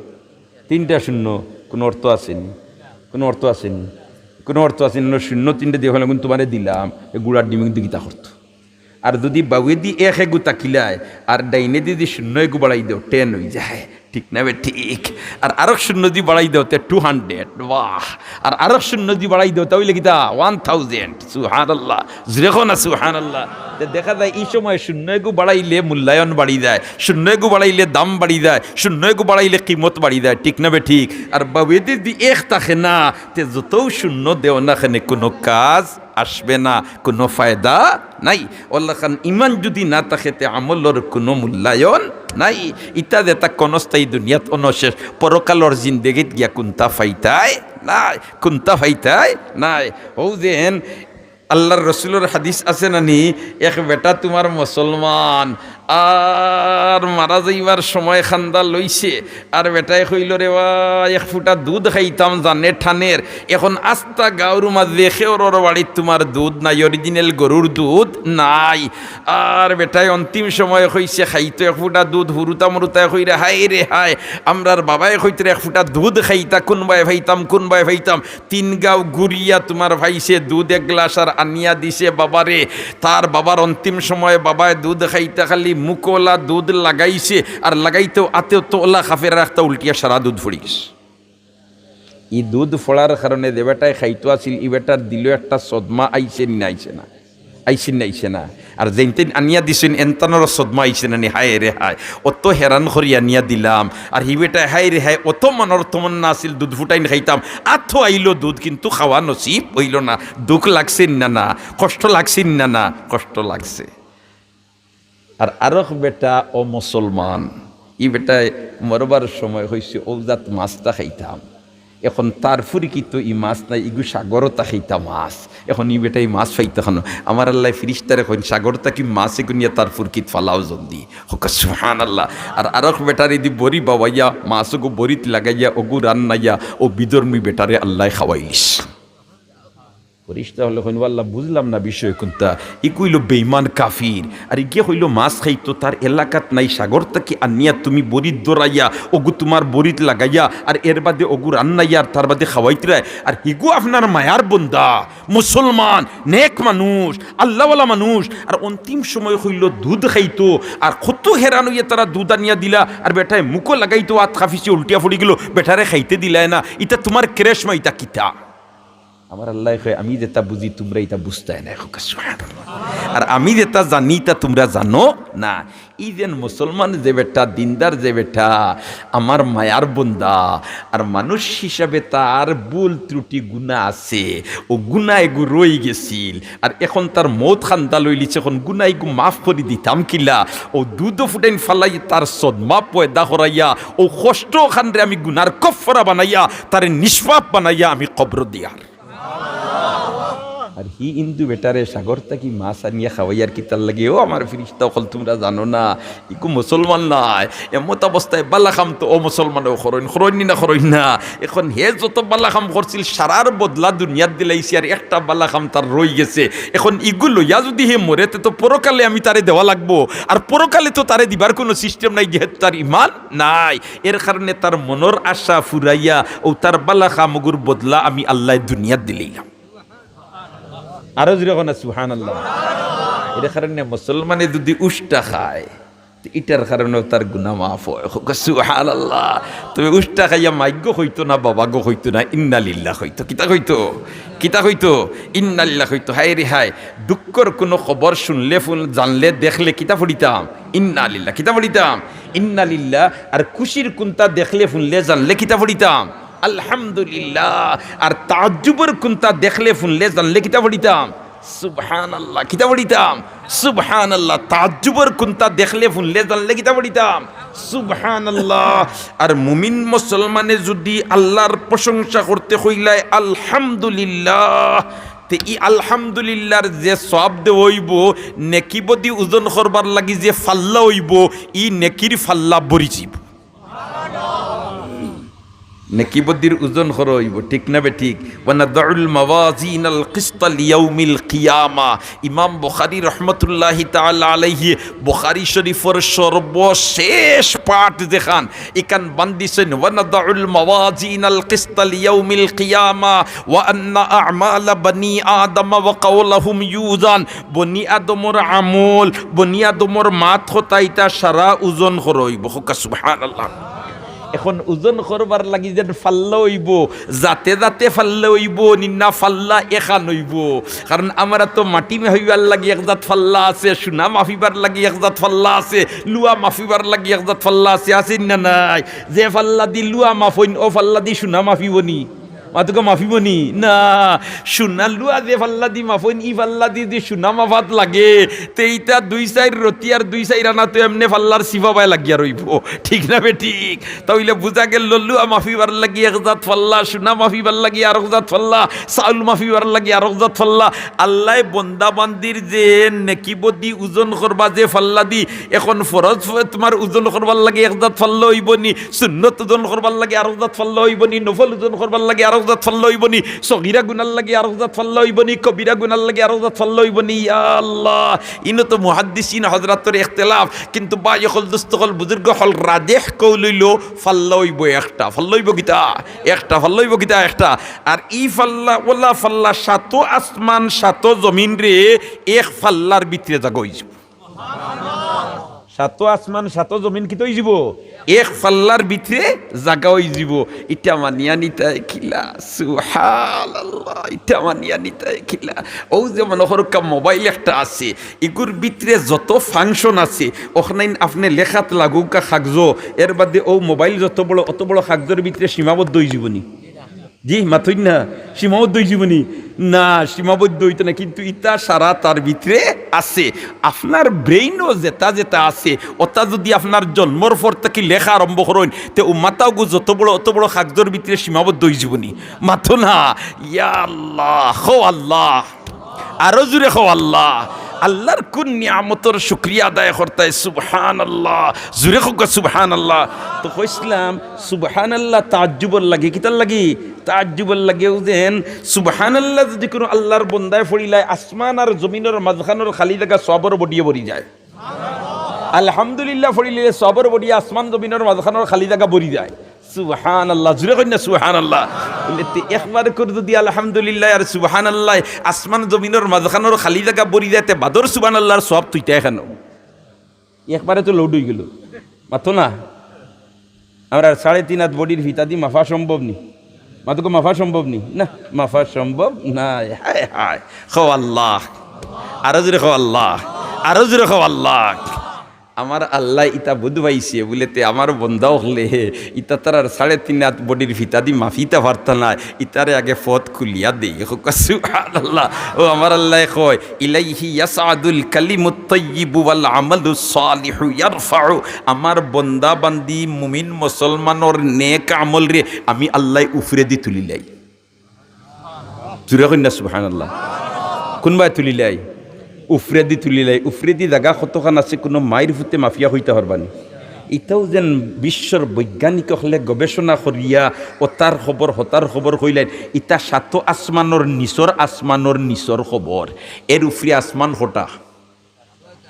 তিনটা শূন্য। কুনু অর্থ আছেনি? কুনু অর্থ আছেনি? কুনু অর্থ আছেনি? অনো শূন্য তিনটা দিয়া অইলে, অখন তুমারে দিলাম, এ গুড়ার ডিম কিন্তু কিতা করতো? আর যুদি বাউয়েদি এক এগু থাকিলায়, আর ডাইনেদি যুদি শূন্য এগু বাড়াই দেও, টেন অইযায়, ঠিক না বে ঠিক? আর আরোক শূন্য যুদি বাড়াই দেও, তে টু হান্ড্রেড, বাহ। আর আরোক শূন্য যুদি বাড়াই দেও, তা অইলে কিতা? One thousand. সুবহানাল্লাহ। জুরে কও না সুবহানাল্লাহ। তে দেখা যায় ই সময় শূন্য এগু বাড়াইলে মূল্যায়ন বাড়ি যায়, শূন্য এগু বাড়াইলে দাম বাড়ি যায়, শূন্য এগু বাড়াইলে কিমত বাড়ি যায়, ঠিক না বে ঠিক? আর বাউয়েদি যুদি এক থাকে না, তে যতউ শূন্য দেও না কেনে কুনু কাজ আসবে না, কুনু ফায়দা নাই। অলাখান ইমান যুদি না থাকে, তে আমলর কুনু মূল্যায়ন নাই। ইতা যেতা ক্ষণস্থায়ী, দুনিয়াত অনশেষ, পরকালর জিন্দেগিত গিয়া কুন্তা পাইতায় নায়, কুন্তা পাইতায় নায়। অউ যেন আল্লার রসুলর হাদিস আছে না নি, এক বেটা তুমার মুসলমান, আর মারা যাইবার সময় কান্দা লইছে, আর বেটায় কইলো, "রে বা, এক ফুটা দুধ খাইতাম জানে টানের, অখন আস্তা গাউর মাঝে কেউরর বাড়িত তুমার দুধ নাই, অরিজিনাল গরুর দুধ নাই।" আর বেটায় অন্তিম সময় কইছে, খাইতো এক ফুটা দুধ, হুরুতা মুরুতায় কইরা, "হায় রে হায়, আমরার বাবায় কইতরা এক ফুটা দুধ খাইতা, কুনবায় পাইতাম, কুনবায় পাইতাম।" তিন গাউ ঘুরিয়া তুমার পাইছে দুধ এক গ্লাস আর আনিয়া দিছে বাবারে। তার বাবার অন্তিম সময় বাবায় দুধ খাইতা খালি মুখো অলা দুধ লাগাইছে, আর লাগাইতেউ আতেউ তো অলা কাপড় রাখতা উল্টিয়া সারা দুধ পড়ি গেছে। ই দুধ পড়ার কারণে যে বেটায় খাইতো আছিল, ই বেটার দিলো একটা সদমা আইছে নি না আইছে না? আইছে নি না আইছে না? আর যেইনতেইন আনিয়া দিছইন, এনতানরও সদমা আইছে না নি? হায় রে হায়, অত হেরান করি আনিয়া দিলাম, আর হি বেটায় হায় রে হায়, অত মনর তমন্না আছিল দুধ ফুটাইন খাইতাম, আতো আইলো দুধ, কিন্তু খাওয়া নসিব অইলো না। দুখ লাগছে নি না? না। কষ্ট লাগছে নি না? না। কষ্ট লাগছে। আর আরক বেটা অমুসলমান, ই বেটায় মরবার সময় কইছে, "অউ জাত মাছটা খাইতাম।" অখন তার ফুরিকিত ই মাছ নাই, ইগু সাগরো থাকি ইতা মাছ। অখন ই বেটায় ই মাছ পাইতো কেনে? আমার আল্লায় ফিরিস্তারে কইন, "সাগর থাকি মাছ এগু নিয়া তার ফুরিকিত ফালাও জলদি।" কউক্কা সুবহানাল্লাহ। আর আরক বেটারে দি বড়ি বাওয়াইয়া, মাছ অগু বড়িত লাগাইয়া, অগু রান্নাইয়া, অউ বিধর্মী বেটারে আল্লায় খাওয়াইলিছে। ফিরিস্তা অকলে কইন, "ও আল্লাহ, বুঝলাম না বিষয় কুনটা।" ইগু অইলো বেইমান কাফির, আর ইগিয়ে কইলো মাছ খাইতো, তার এলাকাত নাই, সাগর থাকি আনিয়া তুমি বড়িত ধরাইয়া, অগু তুমার বড়িত লাগাইয়া, আর এর বাদে অগু রান্নাইয়া, আর তার বাদে খাওয়াইতরায়, আর হিগু আপনার মায়ার বন্দা, মুসলমান, নেক মানুষ, আল্লাহওয়ালা মানুষ, আর অন্তিম সময় কইলো দুধ খাইতো, আর কত হেরান অইয়া তারা দুধ আনিয়া দিলা, আর বেটায় মুখো লাগাইতো, আত কাঁপিছে, উল্টিয়া পড়ি গেলো, বেটারে খাইতে দিলায় না, ইতা তুমার কেরেশমা, ইতা কিতা? আমার আল্লায় কয়, "আমি যেটা বুঝি, তুমরা ইটা বুঝতায় নায়।" কউক্কা সুবহানাল্লাহ। আর আমি যেটা জানি, ইটা তুমরা জানো না। ই যেন মুসলমান যে বেটা, দিনদার যে বেটা, আমার মায়ার বন্দা, আর মানুষ হিসাবে তার ভুল ত্রুটি গুনা আছে, অউ গুনা এগু রই গেছিল, আর অখন তার মউত কান্দা লইলিছে, অখন গুনা এগু মাফ করি দিতাম কিলা? অউ দুধ ফুটাইন ফালাই তার সদমা পয়দা করাইয়া, অউ কষ্ট অখানরে আমি গুনার কফফারা বানাইয়া, তারে নিষ্পাপ বানাইয়া আমি কবরো দিয়ার। আর হি হিন্দু বেটারে সাগর থাকি মাছ আনিয়া খাওয়াইয়ার কিতার লাগি? ও আমার ফিরিস্তা অকল, তুমরা জানো না, ইগু মুসলমান নায়। এমত অবস্থায় বালা কাম তো অমুসলমানেও করইন, করইন নি না, করইন না? অখন হে যত বালা কাম করছিল, সারার বদলা দুনিয়াত দিলাইছে, আর একটা বালা কাম তার রই গেছে। অখন ইগু লইয়া যুদি হে মরে, তে তো পরকালে আমি তারে দেওয়া লাগবো, আর পরকালে তো তারে দিবার কুনু system নাই, যেহেতু তার ইমান নাই। এর কারণে তার মনর আশা ফুরাইয়া অউ তার বালা কামগুর বদলা আমি আল্লায় দুনিয়াত দিলাইলাম। আরো জুরে কও না সুবহানাল্লাহ। এর কারণে মুসলমানে যুদি উষ্টা খায়, ইটার কারণেও তার গুনা মাফ অয়। কউক্কা সুবহানাল্লাহ। তবে উষ্টা খাইয়া মাইগো কইতো না, বাবাগো কইতো না, ইন্না লিল্লাহ কইতো। কিতা কইতো? কিতা কইতো? ইন্না লিল্লাহ কইতো। হায় রে হায়, দুঃখর কুনু খবর হুনলে, জানলে, দেখলে কিতা পড়িতাম? ইন্না লিল্লাহ। কিতা পড়িতাম? ইন্না লিল্লাহ। আর খুশির কুন্তা দেখলে, হুনলে, জানলে কিতা পড়িতাম? আলহামদুলিল্লাহ। আর তাজ্জুবর কুন্তা দেখলে, হুনলে, জানলে কিতা পড়িতাম? সুবহানাল্লাহ। কিতা পড়িতাম? সুবহানাল্লাহ। তাজ্জুবর কুন্তা দেখলে, হুনলে, জানলে কিতা পড়িতাম? সুবহানাল্লাহ। আর মুমিন মুসলমানে যুদি আল্লার প্রশংসা করতে কইলায় আলহামদুলিল্লাহ, তে ই আলহামদুলিল্লাহর যে সওয়াব দেওয়া অইবো, নেকি বদি ওজন করবার লাগি যে ফাল্লা অইবো, ই নেকির ফাল্লা ভরি যিবো। নেকি বদির ওজন করা অইবো, ঠিক না বেঠিক? ওয়া নাদাউল মাওয়াজিনাল কিসতা লিয়াউমিল কিয়ামা। ইমাম বুখারী রহমতুল্লাহি তাআলা আলাইহি বুখারী শরীফর সর্বশেষ পাঠ যেখান, ইখান বান্দিছইন, "ওয়া নাদাউল মাওয়াজিনাল কিসতা লিয়াউমিল কিয়ামা, ওয়া আন্না আমালা বানি আদম ওয়া কাওলাহুম ইউজান।" বনি আদমর আমল, বনি আদমর মাত কথা ইতা সারা ওজন করা অইবো। কউক্কা সুবহানাল্লাহ। এখন ওজন করবার লাগি যেন ফাল্লা অইবো, জাতে জাতে ফাল্লা অইবো, নিন্না ফাল্লা এখান অইবো। কারণ আমরা তো মাটি মাফিবার লাগি এক জাত ফাল্লা আছে, সোনা মাফিবার লাগি এক জাত ফাল্লা আছে, লুয়া মাফিবার লাগি এক জাত ফাল্লা আছে, আছে না নাই? যে ফাল্লা দি লুয়া মাফইন, অউ ফাল্লা দি সোনা মাফিবো নি? মাতউক্কা মাফিবো নি? না। সোনা লুয়া যে ফাল্লা দি মাফইন, ই ফাল্লা দি যে সোনা মাফাত লাগে, তে ইতা দুই চাইর রতি আর দুই চাইর আনা তো এমনে ফাল্লার চিপাবায় লাগিয়া রইবো, ঠিক না বেঠিক? তা অইলে বুঝা গেল, লুয়া মাফিবার লাগি এক জাত ফাল্লা, সোনা মাফিবার লাগি আরক জাত ফাল্লা, চাউল মাফিবার লাগি আরক জাত ফাল্লা। আল্লায় বন্দা বান্দির যে নেকি বদি ওজন করবা যে ফাল্লা দি, এখন ফরজ ফ-, তোমার ওজন করবার লাগি এক জাত ফাল্লা অইবো নি, সুন্নত ওজন করবার লাগি আরক জাত ফাল্লা অইবো নি, নফল ওজন করবার লাগি আরক জাত ফাল্লা অইবো নি, সগিরা গুনার লাগি আরক জাত ফাল্লা অইবো নি, কবিরা গুনার লাগি আরক জাত ফাল্লা অইবো নি। ইয়া আল্লাহ, ইনো তো মুহাদ্দিসিন হযরতর ইখতিলাফ, কিন্তু ভাই অকল, দোস্ত অকল, বুজুর্গ অকল, রাজেহ কওল অইলো ফাল্লা অইবো একটা। ফাল্লা অইবো কিতা? একটা। ফাল্লা অইবো কিতা? একটা। আর ই ফাল্লা, অলা ফাল্লা, সাতো আসমান সাতো জমিন রে এক ফাল্লার ভিতরে জাগা অইযিবো। সাতো আসমান সাতো জমিন কিতা অইযিবো? এক ফাল্লার ভিতরে জাগা অইযিবো। ইটা মানিয়া নিতায় কিলা? সুবহানাল্লাহ। ইটা মানিয়া নিতায় কিলা? অউ যে মনো করউক্কা মোবাইল একটা আছে, ইগুর ভিতরে যত function আছে, অখানাইন আপনে লেখাত লাগাউক্কা কাগজো, এর বাদে অউ মোবাইল যত বড়, অত বড় কাগজর ভিতরে সীমাবদ্ধ অইযিবো নি? জি, মাতইন না, সীমাবদ্ধ অইযিবো নি? না, সীমাবদ্ধ অইতো না, কিন্তু ইতা সারা তার ভিতরে আছে। আপনার brain-ও যেটা যেটা আছে, ওটা যদি আপনার জন্মর পর থাকি লেখা আরম্ভ করইন, তে অউ মাথাগু যত বড়, অত বড় কাগজর ভিতরে সীমাবদ্ধ অইযিবো নি? মাতো না। ইয়া আল্লাহ, কও আল্লাহ। আরো জুরে কও আল্লাহ। আল্লাহর কুন নিয়ামতর শুকরিয়া আদায় করতায়? সুবহানাল্লাহ। জুরে কউক্কা সুবহানাল্লাহ। তো কইছলাম, সুবহানাল্লাহ তাজ্জুবর লাগি। কিতার লাগি? তাজ্জুবর লাগি। অউ যেন সুবহানাল্লাহ যুদি কুনু আল্লাহর বন্দায় পড়িলায়, আসমান আর জমিনর মাঝখানর খালি জাগা সওয়াবর বডিয়ে ভরি যায়। আলহামদুলিল্লাহ পড়িলে সওয়াবর বডিয়ে আসমান জমিনর মাঝখানর খালি জাগা ভরি যায়। সুবহানাল্লাহ, জুরে কইন না সুবহানাল্লাহ। বলে, তে একবার করি যুদি আলহামদুলিল্লাহ আর সুবহানাল্লাহ আসমান জমিনর মাঝখানর খালি জাগা ভরি যায়, তে বাদর সুবহানাল্লাহর সওয়াব তুইতায় কেনে? একবারে তো load অইগেলো। মাতো না। আমরার সাড়ে তিন আত বডির ফিতা দি মাফা সম্ভব নি? মাতউক্কা মাফা সম্ভব নি? না, মাফা সম্ভব নায়। হায় হায়। কও আল্লাহ। আরো জুরে কও আল্লাহ। আরো জুরে কও আল্লাহ। আমার আল্লায় ইতা বুঝ পাইছে বুলে তে আমার বন্দা অকলে ইতা তারার সাড়ে তিন আত বডির ফিতা দি মাফিতা পারতা নায়, ইতারে আগে পথ খুলিয়া দেই। কউক্কা সুবহানাল্লাহ। অউ আমার আল্লায় কয়, "ইলাইহি ইয়াসআদুল কালিমুত তাইয়িবু ওয়াল আমালুস সালিহু ইয়ারফাউ।" আমার বন্দা বান্দি মুমিন মুসলমানর নেক আমলরে আমি আল্লায় উফরেদি তুলিলাই। জুরে কইন না সুবহানাল্লাহ। কুনবায় তুলিলাই? উফরেদি তুলিলাই। উফরেদি জাগা কতখান আছে কুনু মাইর ফুতে মাফিয়া কইতা পারবা নি? ইতাও যেন বিশ্বর বৈজ্ঞানিক অকলে গবেষণা করিয়া অতার খবর, হতার খবর কইলাইন। ইতা সাতো আসমানর নিচর, আসমানর নিচর খবর। এর উফরে আসমান কটা?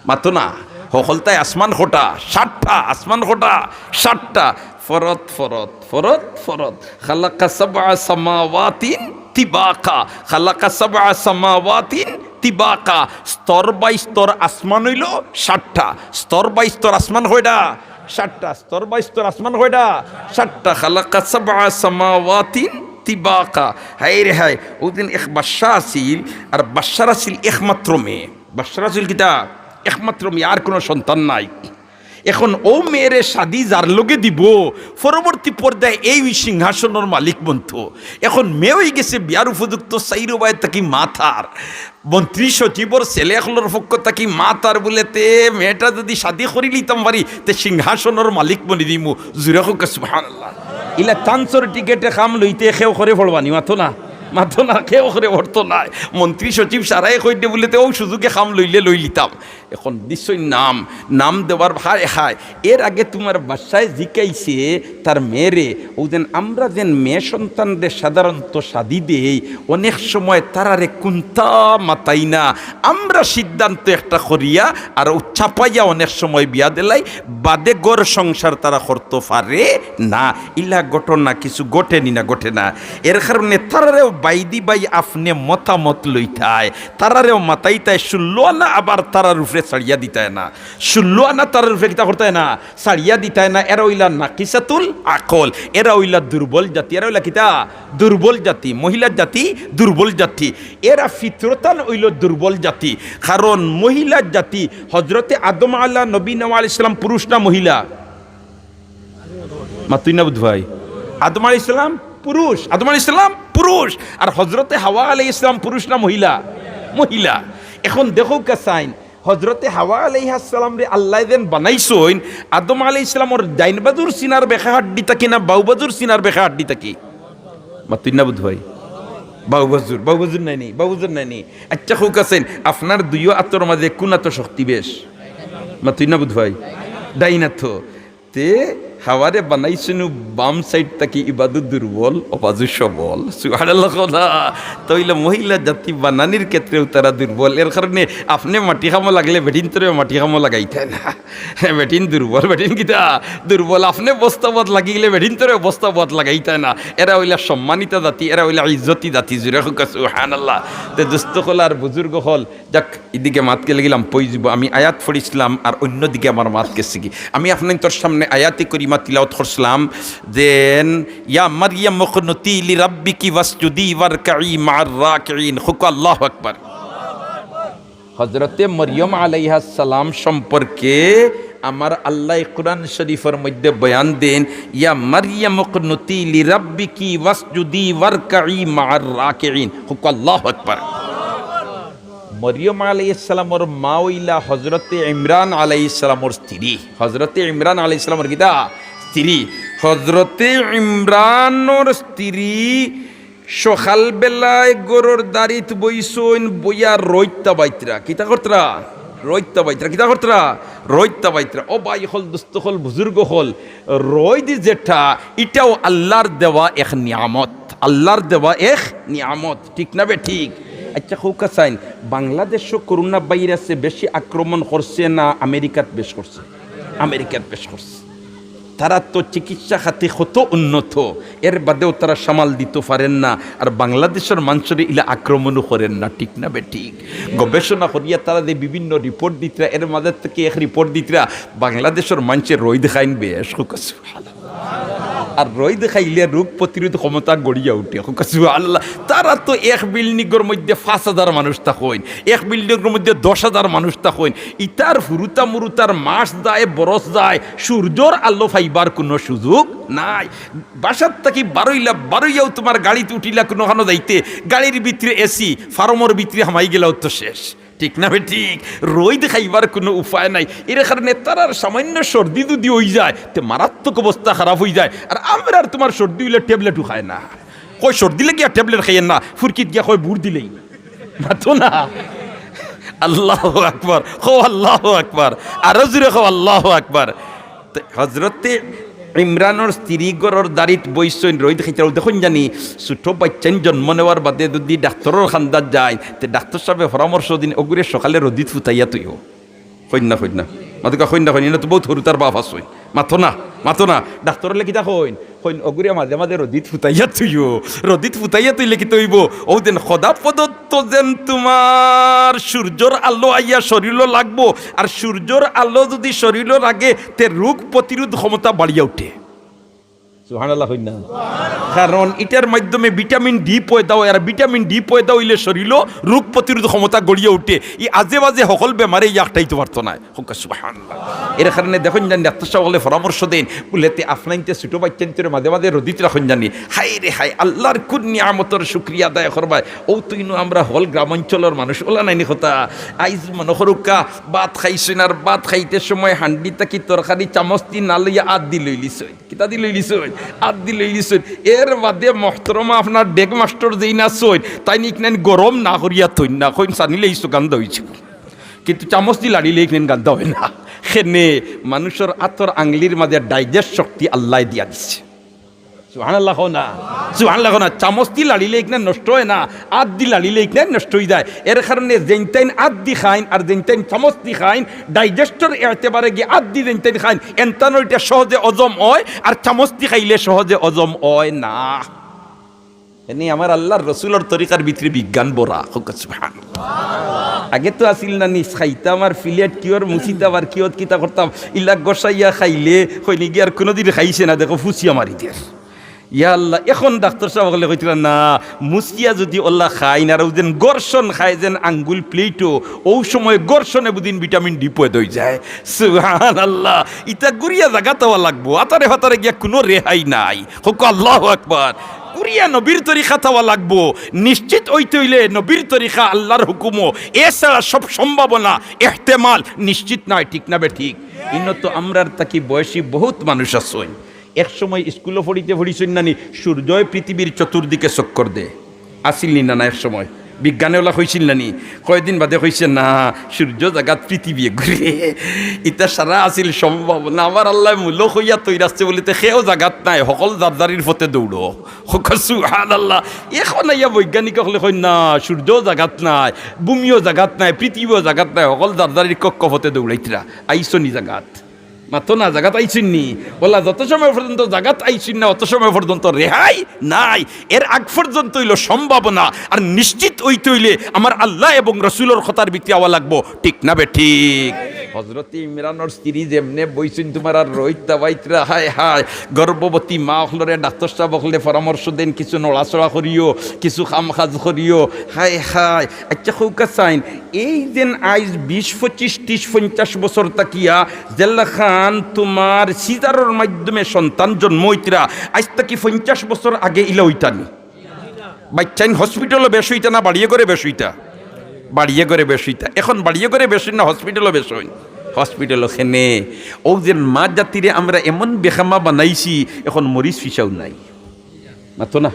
মাতো না। হকলতায় আসমান কটা? সাতটা। আসমান কটা? সাতটা। ফরত, ফরত, ফরত, ফরত। খালাকা সাবআ সামাওয়াতিন তিবাকা। খালাকা সাবআ সামাওয়াতিন তিবাকা, স্তর বাই স্তর আসমান অইলো সাতটা। স্তর বাই স্তর আসমান কয়টা? সাতটা। স্তর বাই স্তর আসমান কয়টা? সাতটা। খালাকা সাবআ সামাওয়াতিন তিবাকা। হায় রে হায়, অউ দিন এক বাদশা আছিল, আর বাদশার আছিল একমাত্র মেয়ে। বাদশার আছিল কিতা? একমাত্র মেয়ে, আর কুনু সন্তান নাই। এখন অউ মেয়েরে শাদি যার লগে দিবো, পরবর্তী পর্যায়ে এই সিংহাসনর মালিক বনতো। এখন মেয়ে অইগেছে বিয়ার উপযুক্ত, চাইরোবায় থাকি মাতার। মন্ত্রী সচিবর ছেলে অকলর পক্ষ থাকি মাতার বুলে, "তে মেয়েটা যুদি শাদি করিলিতাম পারি, তে সিংহাসনর মালিক বনি দিমু।" জুরে কউক্কা সুবহানাল্লাহ। ইলা চান্সর টিকেটে কাম লইতে কেউ করে পড়বানি, মাতো না, মাতো না, কেউ করে পড়তো নায়। মন্ত্রী সচিব সারাই কইদে বুলে, "তে অউ সুযোগে কাম লইলে লইলিতাম।" এখন দিছইন নাম, নাম দেওয়ার হায় হায়। এর আগে তুমার বাদশায় জিকাইছে তার মেয়েরে, অউ যেন আমরা যেন মেয়ে সন্তানরে সাধারণত শাদি দেই, অনেক সময় তারারে কুন্তা মাতাই না, আমরা সিদ্ধান্ত একটা করিয়া আর অউ চাপাইয়া অনেক সময় বিয়া দিলাই, বাদে ঘর সংসার তারা করতো পারে না। ইলা ঘটনা কিছু ঘটেনি না, ঘটে না। এর কারণে তারারেও বাইদি বাই আপনে মতামত লইতায়, তারারেও মাতাইতায়, ষোলো আনা আবার তারার উপরে ছাড়িয়া দিতায় না। ষোলো আনা তারার উপরে কিতা করতায় না? ছাড়িয়া দিতায় না। এরা অইলা নাকিসাতুল আকল, এরা অইলা দুর্বল জাতি, এরা অইলা কিতা? দুর্বল জাতি, মহিলা জাতি, দুর্বল জাতি। এরা ফিতরতান অইলো দুর্বল জাতি, কারণ মহিলা জাতি। হজরতে আদম আলা নবী নওয়া আলাইহিস সালাম পুরুষ না মহিলা? মাতইন না বুধ ভাই। আদম আলাইহিস সালাম পুরুষ, আদম আলাইহিস সালাম পুরুষ। আর হজরতে হাওয়া আলাইহিস সালাম পুরুষ না মহিলা? মহিলা। এখন দেখউক্কা চাইন, হজরতে হাওয়া আলাইহাস সালামরে আল্লায় যেন বানাইছইন, আদম আলাইহিস সালামর ডাইন বাজুর সিনার বেকা হাড্ডি থাকি না বাউ বাজুর সিনার বেকা হাড্ডি থাকি? মাতইন না বুধ ভাই। বাউ বাজুর, বাউ বাজুর নায়নি, বাউ বাজুর নায়নি। আচ্ছা, কউক্কা চাইন, আপনার দুইও আতর মাঝে কুন আতো শক্তি বেশ? মাতইন না বুধ ভাই। ডাইন আতো। তে হাওয়ারে বানাইছইন বাম সাইড থাকি, ইবাদু দুর্বল, অবাজু সবল। সুবহানাল্লাহ কও না। তে অইলে মহিলা জাতি বানানির ক্ষেত্রেও তারা দুর্বল। এর কারণে আপনে মাটি কামো লাগলে বেটিন্তরেও মাটি কামো লাগাইতায় না। বেটিন দুর্বল, বেটিন কিতা? দুর্বল। আপনে বস্তা বদ লাগিলে বেটিন্তরেও বস্তা বদ লাগাইতায় না। এরা অইলা সম্মানিতা জাতি, এরা অইলা ইজ্জতি জাতি। জুরে কউক্কা সুবহানাল্লাহ। তে দোস্ত অকল আর বুজুর্গ অকল, যাক, ইদিকে মাত গেলে গেলাম পই যাব। আমি আয়াত পড়ছিলাম আর অইন্যদিকে আমার মাত গেছে গি। আমি আপনাইন্তর সামনে আয়াতে করিমা তিলাওয়াত করছিলাম যে, "ইয়া মারিয়াম উকনুতি লিরাব্বিকি ওয়াসজুদি ওয়ারকাই মাআর রাকিঈন।" কউক্কা আল্লাহু আকবার। হজরতে মরিয়ম আলাইহাস সালাম সম্পর্কে আমার আল্লায় কুরআন শরীফর মধ্যে বয়ান দেইন, "ইয়া মারিয়াম উকনুতি লিরাব্বিকি ওয়াসজুদি ওয়ারকাই মাআর রাকিঈন।" কউক্কা আল্লাহু আকবার। মরিয়ম আলাইহিস সালামর মা অইলা হজরতে ইমরান আলাইহিস সালামর স্ত্রী। হজরতে ইমরান আলাইহিস সালামর কিতা? স্ত্রী। হজরতে ইমরানর স্ত্রী সকাল বেলায় ঘরর দাড়িত বইছইন, বইয়া রইদ তাবাইতরা। কিতা করতরা? রইদ তাবাইতরা। কিতা করতরা? রইদ তাবাইতরা। ও ভাই অকল, দোস্ত অকল, বুজুর্গ অকল, রইদ যেটা, ইটাও আল্লার দেওয়া এক নিয়ামত। আল্লার দেওয়া এক নিয়ামত। ঠিক না বেঠিক? আচ্ছা, কউক্কা চাইন, বাংলাদেশো করোনা ভাইরাসে বেশি আক্রমণ করছে না আমেরিকাত বেশ করছে? আমেরিকাত বেশ করছে। তারা তো চিকিৎসা খাতে কত উন্নত, এর বাদেও তারা সামাল দিতো পারের না। আর বাংলাদেশর মানষরে ইলা আক্রমণও করের না, ঠিক না বেঠিক? গবেষণা করিয়া তারা যে বিভিন্ন রিপোর্ট দিতরা, এর মাঝে থাকি এক রিপোর্ট দিতরা, বাংলাদেশর মানষে রইদ খাইন বেশ। কউক্কা সুবহানাল্লাহ। আর রইদ খাইলে রোগ প্রতিরোধ ক্ষমতা গড়িয়া উঠে। কউক্কা সুবহানাল্লাহ। তারা তো এক বিল্ডিংর মধ্যে পাঁচ হাজার মানুষ থাকইন, এক বিল্ডিংর মধ্যে দশ হাজার মানুষ থাকইন। ইতার হুরুতা মুরুতার মাস যায়, বরস যায়, সূর্যর আলো পাইবার কুনু সুযোগ নাই। বাসার থাকি বারইলা, বারইয়াও তুমার গাড়িত উঠিলা কুনুখানো যাইতে, গাড়ির ভিতরে এসি, ফার্মর ভিতরে হামাই গেলাও তো শেষ। ঠিক না বেঠিক? রইদ খাইবার কুনু উপায় নাই। এর কারণে তারার সামান্য সর্দি যুদি অইযায়, তে মারাত্মক অবস্থা খারাপ অইযায়। আর আমরার তুমার সর্দি অইলে ট্যাবলেটও খায় না। কয় সর্দি লাগিয়া ট্যাবলেট খাইয়ের না, ফুরকিত গিয়া কয় বুর দিলেই। মাতো না। আল্লাহু আকবার। কও আল্লাহু আকবার। আরো জুরে কও আল্লাহু আকবার। তে হজরতে ইমরানর স্ত্রী ঘরর দাড়িত বইছইন, রইদ খাইতরা। দেখইন জানি, ছোট বাইচ্চাইন জন্ম নেওয়ার বাদে যুদি ডাক্তরর কান্দাত যায়, তে ডাক্তর সাবে পরামর্শ দেইন, অগুরে সকালে রইদত ফুটাইয়া থইও। কইন না, কইন না। মাতো কা কইন না, কইন না, ইনো তো বউত হুরুতার বাপ আছইন। মাতো না, মাতো না। ডাক্তর অকলে কিতা কইন? কইন, "অগুরে মাঝে মাঝে রদিত ফুটাইয়া থইও, রদিত ফুটাইয়া থইলে কিতা অইবো?" অউ যেন খোদা প্রদত্ত যেন তুমার সূর্যর আলো আইয়া শরীলো লাগবো, আর সূর্যর আলো যুদি শরীলো লাগে, তে রোগ প্রতিরোধ ক্ষমতা বাড়িয়া উঠে। সুবহানাল্লাহ কইন না? কারণ ইটার মাধ্যমে ভিটামিন ডি পয়দা অয়, আর ভিটামিন ডি পয়দা অইলে শরীলো রোগ প্রতিরোধ ক্ষমতা গড়িয়া উঠে। ই আজে বাজে হকল বেমারে ই আটকাইতো পারতো নায়। কউক্কা সুবহানাল্লাহ। এর কারণে দেখইন জানি ডাক্তর সাব অকলে পরামর্শ দেইন, বুলে, "তে আফনাইনতে ছোট বাইচ্চাইন্তরে মাঝে মাঝে রদিত রাখইন জানি।" হায় রে হায়, আল্লার কুন নিয়ামতর শুকরিয়া আদায় করবায়। অউ তো ইনো আমরা হকল গ্রামাঞ্চলর মানুষ, অলা নায়নি কথা। আইজ মনো করউক্কা, ভাত খাইছইন, আর ভাত খাইতে সময় হান্ডি থাকি তরকারি চামচ দি না লইয়া আত দি লইলিছইন। কিতা দি লইলিছইন? আত দি লইলিছইন। এর বাদে মহতরমা আফনার ডেগ মাস্টর যেইন আছইন, তাইন ইকনাইন গরম না করিয়া থইন না, কইন, "ছানিলে ইসু গান্দা অইছে।" কিন্তু চামচ দি লাড়িলে ইকনাইন গান্দা অয় না। কেনে? মানুষর আতর আংলির মাঝে ডাইজেস্ট শক্তি আল্লায় দিয়া দিছে। সুবহানাল্লাহ কও না? সুবহানাল্লাহ কও না? চামচ দি লাড়িলে ইকনাইন নষ্ট অয় না, আত দি লাড়িলে ইকনাইন নষ্ট অইযায়। এর কারণে যেইনতাইন আত দি খাইন আর যেইনতাইন চামচ দি খাইন, ডাইজেস্টর এতেবারে গিয়া আত দি যেইনতাইন খাইন, এনতানর ইটা সহজে হজম অয়, আর চামচ দি খাইলে সহজে হজম অয় না। এনে আমার আল্লার রসুলর তরিকার ভিতরে বিজ্ঞান ভরা। কউক্কা সুবহানাল্লাহ। আগে তো আছিল না নি, খাইতাম আর প্লেট কিওর মুছিতাম আর কিওত কিতা করতাম, ইলা গসাইয়া খাইলে কইন গি আর কুনুদিন খাইছে না, দেখো ফুসিয়া মারি দের। ইয়া আল্লাহ, এখন ডাক্তর সাব অকলে কইতরা না, মুছিয়া যুদি অলা খাইন আর অউ যেন ঘর্ষণ খায় যেন আঙ্গুল প্লেটো, অউ সময় ঘর্ষণে বুদিন ভিটামিন ডি পয়দা অইযায়। সুবহানাল্লাহ। ইতা ঘুরিয়া জাগাত আওয়া লাগবো, আতারে ফাতারে গিয়া কুনু রেহাই নাই। কউক্কা আল্লাহু আকবার। ঘুরিয়া নবীর তরিকাত আওয়া লাগবো। নিশ্চিত অইতে অইলে নবীর তরিকা, আল্লার হুকুমো, এছাড়া সব সম্ভাবনা, এহতেমাল নিশ্চিত নায়, ঠিক না বেঠিক? ইনো তো আমরার থাকি বয়সী বহুত মানুষ আছইন। এক সময় স্কুলো পড়িতে পড়িছইন না নি, সূর্যয় পৃথিবীর চতুর্দিকে চক্কর দে। আছিল নি না, না এক সময়? বিজ্ঞানে অলা কইছিল না নি? কয়দিন বাদে কইছে, "না, সূর্য জাগাত পৃথিবী ঘুরে।" ইতা সারা আছিল সম্ভাবনা। আমার আল্লায় মুলো কইয়া তৈরি আছে বুলিতে কেউ জাগাত নাই, হকল যার যারির পথে দৌড়ো। কউক্কা সুবহানাল্লাহ। এখন আইয়া বৈজ্ঞানিক অকলে কইন, "না, সূর্যও জাগাত নাই, ভূমিও জাগাত নাই, পৃথিবীও জাগাত নাই, হকল যার যারির কক্ষপথে দৌড়াইতরা।" আইছো নি জাগাত? মাতো না, জাগাত আইছইন নি? অলা যত সময় পর্যন্ত জাগাত আইছইন না, অত সময় পর্যন্ত রেহাই নাই। এর আগ পর্যন্ত অইলো সম্ভাবনা, আর নিশ্চিত অইতে অইলে আমার আল্লাহ এবং রসুলর কথার ভিতরে আওয়া লাগবো, ঠিক না বেঠিক? হজরতে ইমরানর স্ত্রী যেমনে বইছইন তুমার আর রইত তাবাইতরা, হায় হায়, গর্ভবতী মা অকলরে ডাক্তর সাব অকলে পরামর্শ দেইন, কিছু নড়াচড়া করিও, কিছু কাম কাজ করিও, হায় হায়। আচ্ছা, কউক্কা চাইন, এই যেন আইজ বিশ, পঁচিশ, ত্রিশ, পঞ্চাশ বছর থাকিয়া যেলাখান তুমার সিজারর মাধ্যমে সন্তান জন্ম অইতরা, আইজ থাকি পঞ্চাশ বছর আগে ইলা অইতা নি? বাইচ্চাইন হসপিটালো বেশ অইতা না বাড়িয়ে ঘরে বেশ অইতা? বাড়িয়ে ঘরে বেশ অইতা। এখন বাড়িয়ে ঘরে বেশ অইন না হসপিটালো বেশ অইন? হসপিটালো। কেনে? অউ যেন মা জাতিরে আমরা এমন বেখামা বানাইছি, এখন মরিচ ফিসাও নাই। মাতো না।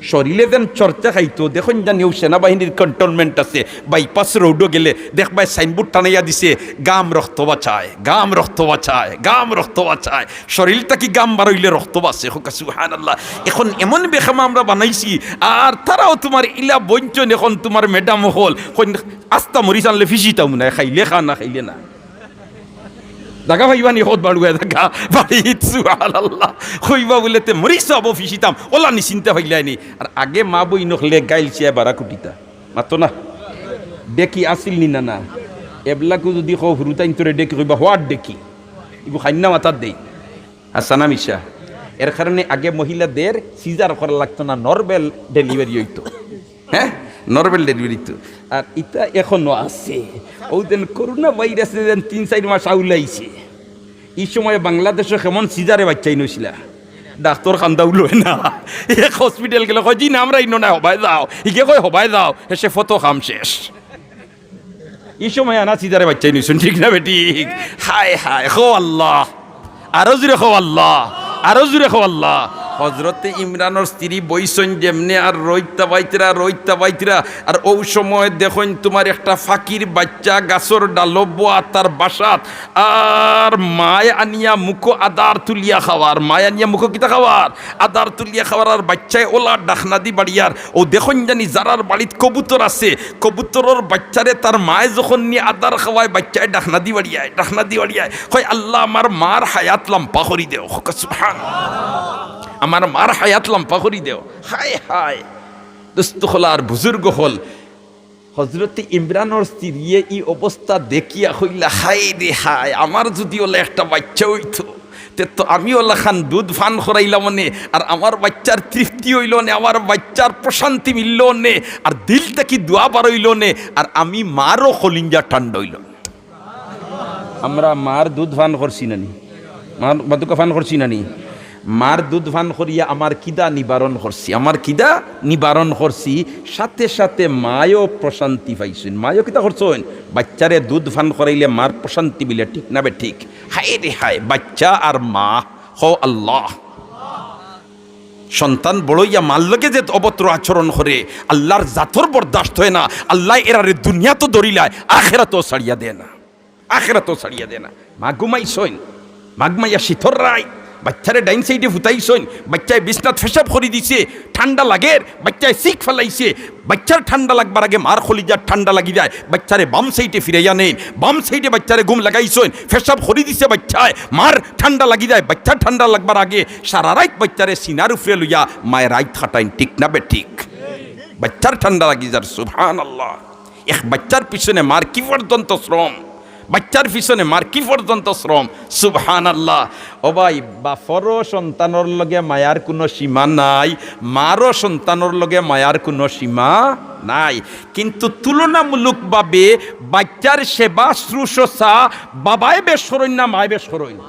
শরীলে যেন চর্চা খাইতো, দেখইন জানি অউ সেনাবাহিনীর ক্যান্টনমেন্ট আছে, বাইপাস রোডো গেলে দেখবায় সাইনবোর্ড টানাইয়া দিছে, "গাম রক্ত বাঁচায়, গাম রক্ত বাঁচায়, গাম রক্ত বাঁচায়।" শরীল থাকি গাম বারইলে রক্ত বাঁচে। কউক্কা সুবহানাল্লাহ। এখন এমন বেখামা আমরা বানাইছি, আর তারাও তুমার ইলা বঞ্চন, এখন তুমার ম্যাডাম অকল, কইন, "আস্তা মরিচ আনলে ফিসিতাম না, খাইলে খা, না খাইলে না।" জাগা পাইবা নি, কত বাড়ুয়া জাগা, বাড়িত, সুবহানাল্লাহ। কইবা বুলে, "তে মরিচ আবো ফিসিতাম, অলা নি চিন্তা পাইলাই নি।" আর আগে মা বইন অকলে গাইল চিয়া বারা কুটিতা। মাতো না। ডেকি আছিল নি না, না? এবলাকু যুদি কও হুরুতাইন্তরে ডেকি, কইবা, "হোয়াট ডেকি?" ইগু খাইন্না মাতার দেই। আচ্ছা না মিছা? এর কারণে আগে মহিলাদের সিজার করা লাগতো না, নরমাল ডেলিভারি অইতো। হ্যাঁ, নরমাল ডেলিভারি তো। আর ইতা এখনো আছে। অউ যেন করোনা ভাইরাসে যেন তিন চাইর মাস আউলাইছে, ই সময় বাংলাদেশো কেমন সিজারে বাইচ্চাইন অইছিলা? ডাক্তর কান্দাও লয় না। এক হসপিটাল গেলে কয়, "জি না, আমরা ইনো নাই, হবায় যাও।" হিগে কয়, "হবায় যাও।" হেষে ফতো কাম শেষ। ই সময় আনা সিজারে বাইচ্চাইন অইছইন, ঠিক না বেঠিক? হায় হায়, কও আল্লাহ। আরো জুরে কও আল্লাহ, আরো জুরে কও আল্লাহ। হজরতে ইমরানর স্ত্রী বইছইন যেমনে আর রইত তাবাইতরা, রইত তাবাইতরা। আর অউ সময় দেখইন তুমার একটা ফাকির বাইচ্চা গাছর ডালো বওয়া তার বাসাত। আর মায় আনিয়া মুখো আদার তুলিয়া খাওয়ার, মায় আনিয়া মুখো কিতা খাওয়ার? আদার তুলিয়া খাওয়ার। আর বাইচ্চায় অলা ডাকনা দি বাড়িয়ার। অউ দেখইন জানি যারার বাড়িত কবুতর আছে, কবুতরর বাইচ্চারে তার মায় যখন নি আদার খাওয়ায়, বাইচ্চায় ডাকনা দি বাড়িয়ায়, ডাকনা দি বাড়িয়ায়। কয়, "আল্লাহ, আমার মার হায়াত লাম্বা করি দেও।" কউক্কা সুবহান। আমার মার হায়াত লাম্বা করি দেও। হায় হায়, দোস্ত অকল আর বুজুর্গ অকল, হজরতে ইমরানর স্ত্রীয়ে ই অবস্থা দেখিয়া কইলা, "হায় রে হায়, আমার যুদি অলা একটা বাইচ্চা অইতো, তে তো আমি অলাখান দুধ পান করাইলাম অনে, আর আমার বাইচ্চার তৃপ্তি অইলো অনে, আমার বাইচ্চার প্রশান্তি মিললো অনে, আর দিল থাকি দোয়া বারইলো অনে, আর আমি মারও কলিঞ্জা ঠান্ডা অইলো অনে।" আমরা মার দুধ পান করছি না নি? মার বাতুকা পান করছি না নি? মার দুধ পান করিয়া আমার খিদা নিবারণ করছি, আমার খিদা নিবারণ করছি। সাথে সাথে মায়ও প্রশান্তি পাইছইন। মায়ও কিতা করছইন? বাইচ্চারে দুধ পান করাইলে মার প্রশান্তি মিলে, ঠিক না বেঠিক? হায় রে হায়, বাইচ্চা আর মা, হো আল্লাহ। সন্তান বড় অইয়া মার লগে যে অভদ্র আচরণ করে, আল্লাহর জাতর বরদাস্ত অয় না। আল্লায় এরারে দুনিয়াত ধরিলায়, আখেরাতও ছাড়িয়া দেয় না। আখেরাতও ছাড়িয়া দেয় না। মা ঘুমাইছইন, মা ঘুমাইয়া শীতর রাইত, বাইচ্চারে ডাইন সাইডে ফুতাইছইন, বাইচ্চায় বিছনাত পেশাব করি দিছে, ঠান্ডা লাগের, বাইচ্চায় চিক ফালাইছে, বাইচ্চার ঠান্ডা লাগবার আগে মার কলিজার ঠান্ডা লাগি যায়, বাইচ্চারে বাম সাইডে ফিরাইয়া নেইন, বাম সাইডে বাইচ্চারে ঘুম লাগাইছইন, পেশাব করি দিছে বাইচ্চায়, মার ঠান্ডা লাগি যায়, বাইচ্চার ঠান্ডা লাগবার আগে সারা রাইত বাইচ্চারে সিনার উপরে লইয়া মায় রাইত কাটাইন, ঠিক না বেঠিক? বাইচ্চার ঠান্ডা লাগি যার, সুবহানাল্লাহ। এক বাইচ্চার পিছনে মার কি পর্যন্ত শ্রম, বাইচ্চার পিছনে মার কি পর্যন্ত শ্রম, সুবহানাল্লাহ। ও ভাই, বাপরও সন্তানর লগে মায়ার কুনু সীমা নাই, মারও সন্তানর লগে মায়ার কুনু সীমা নাই। কিন্তু তুলনামূলকভাবে বাইচ্চার সেবা শুশ্রূষা বাবায় বেশ করইন না মায় বেশ করইন?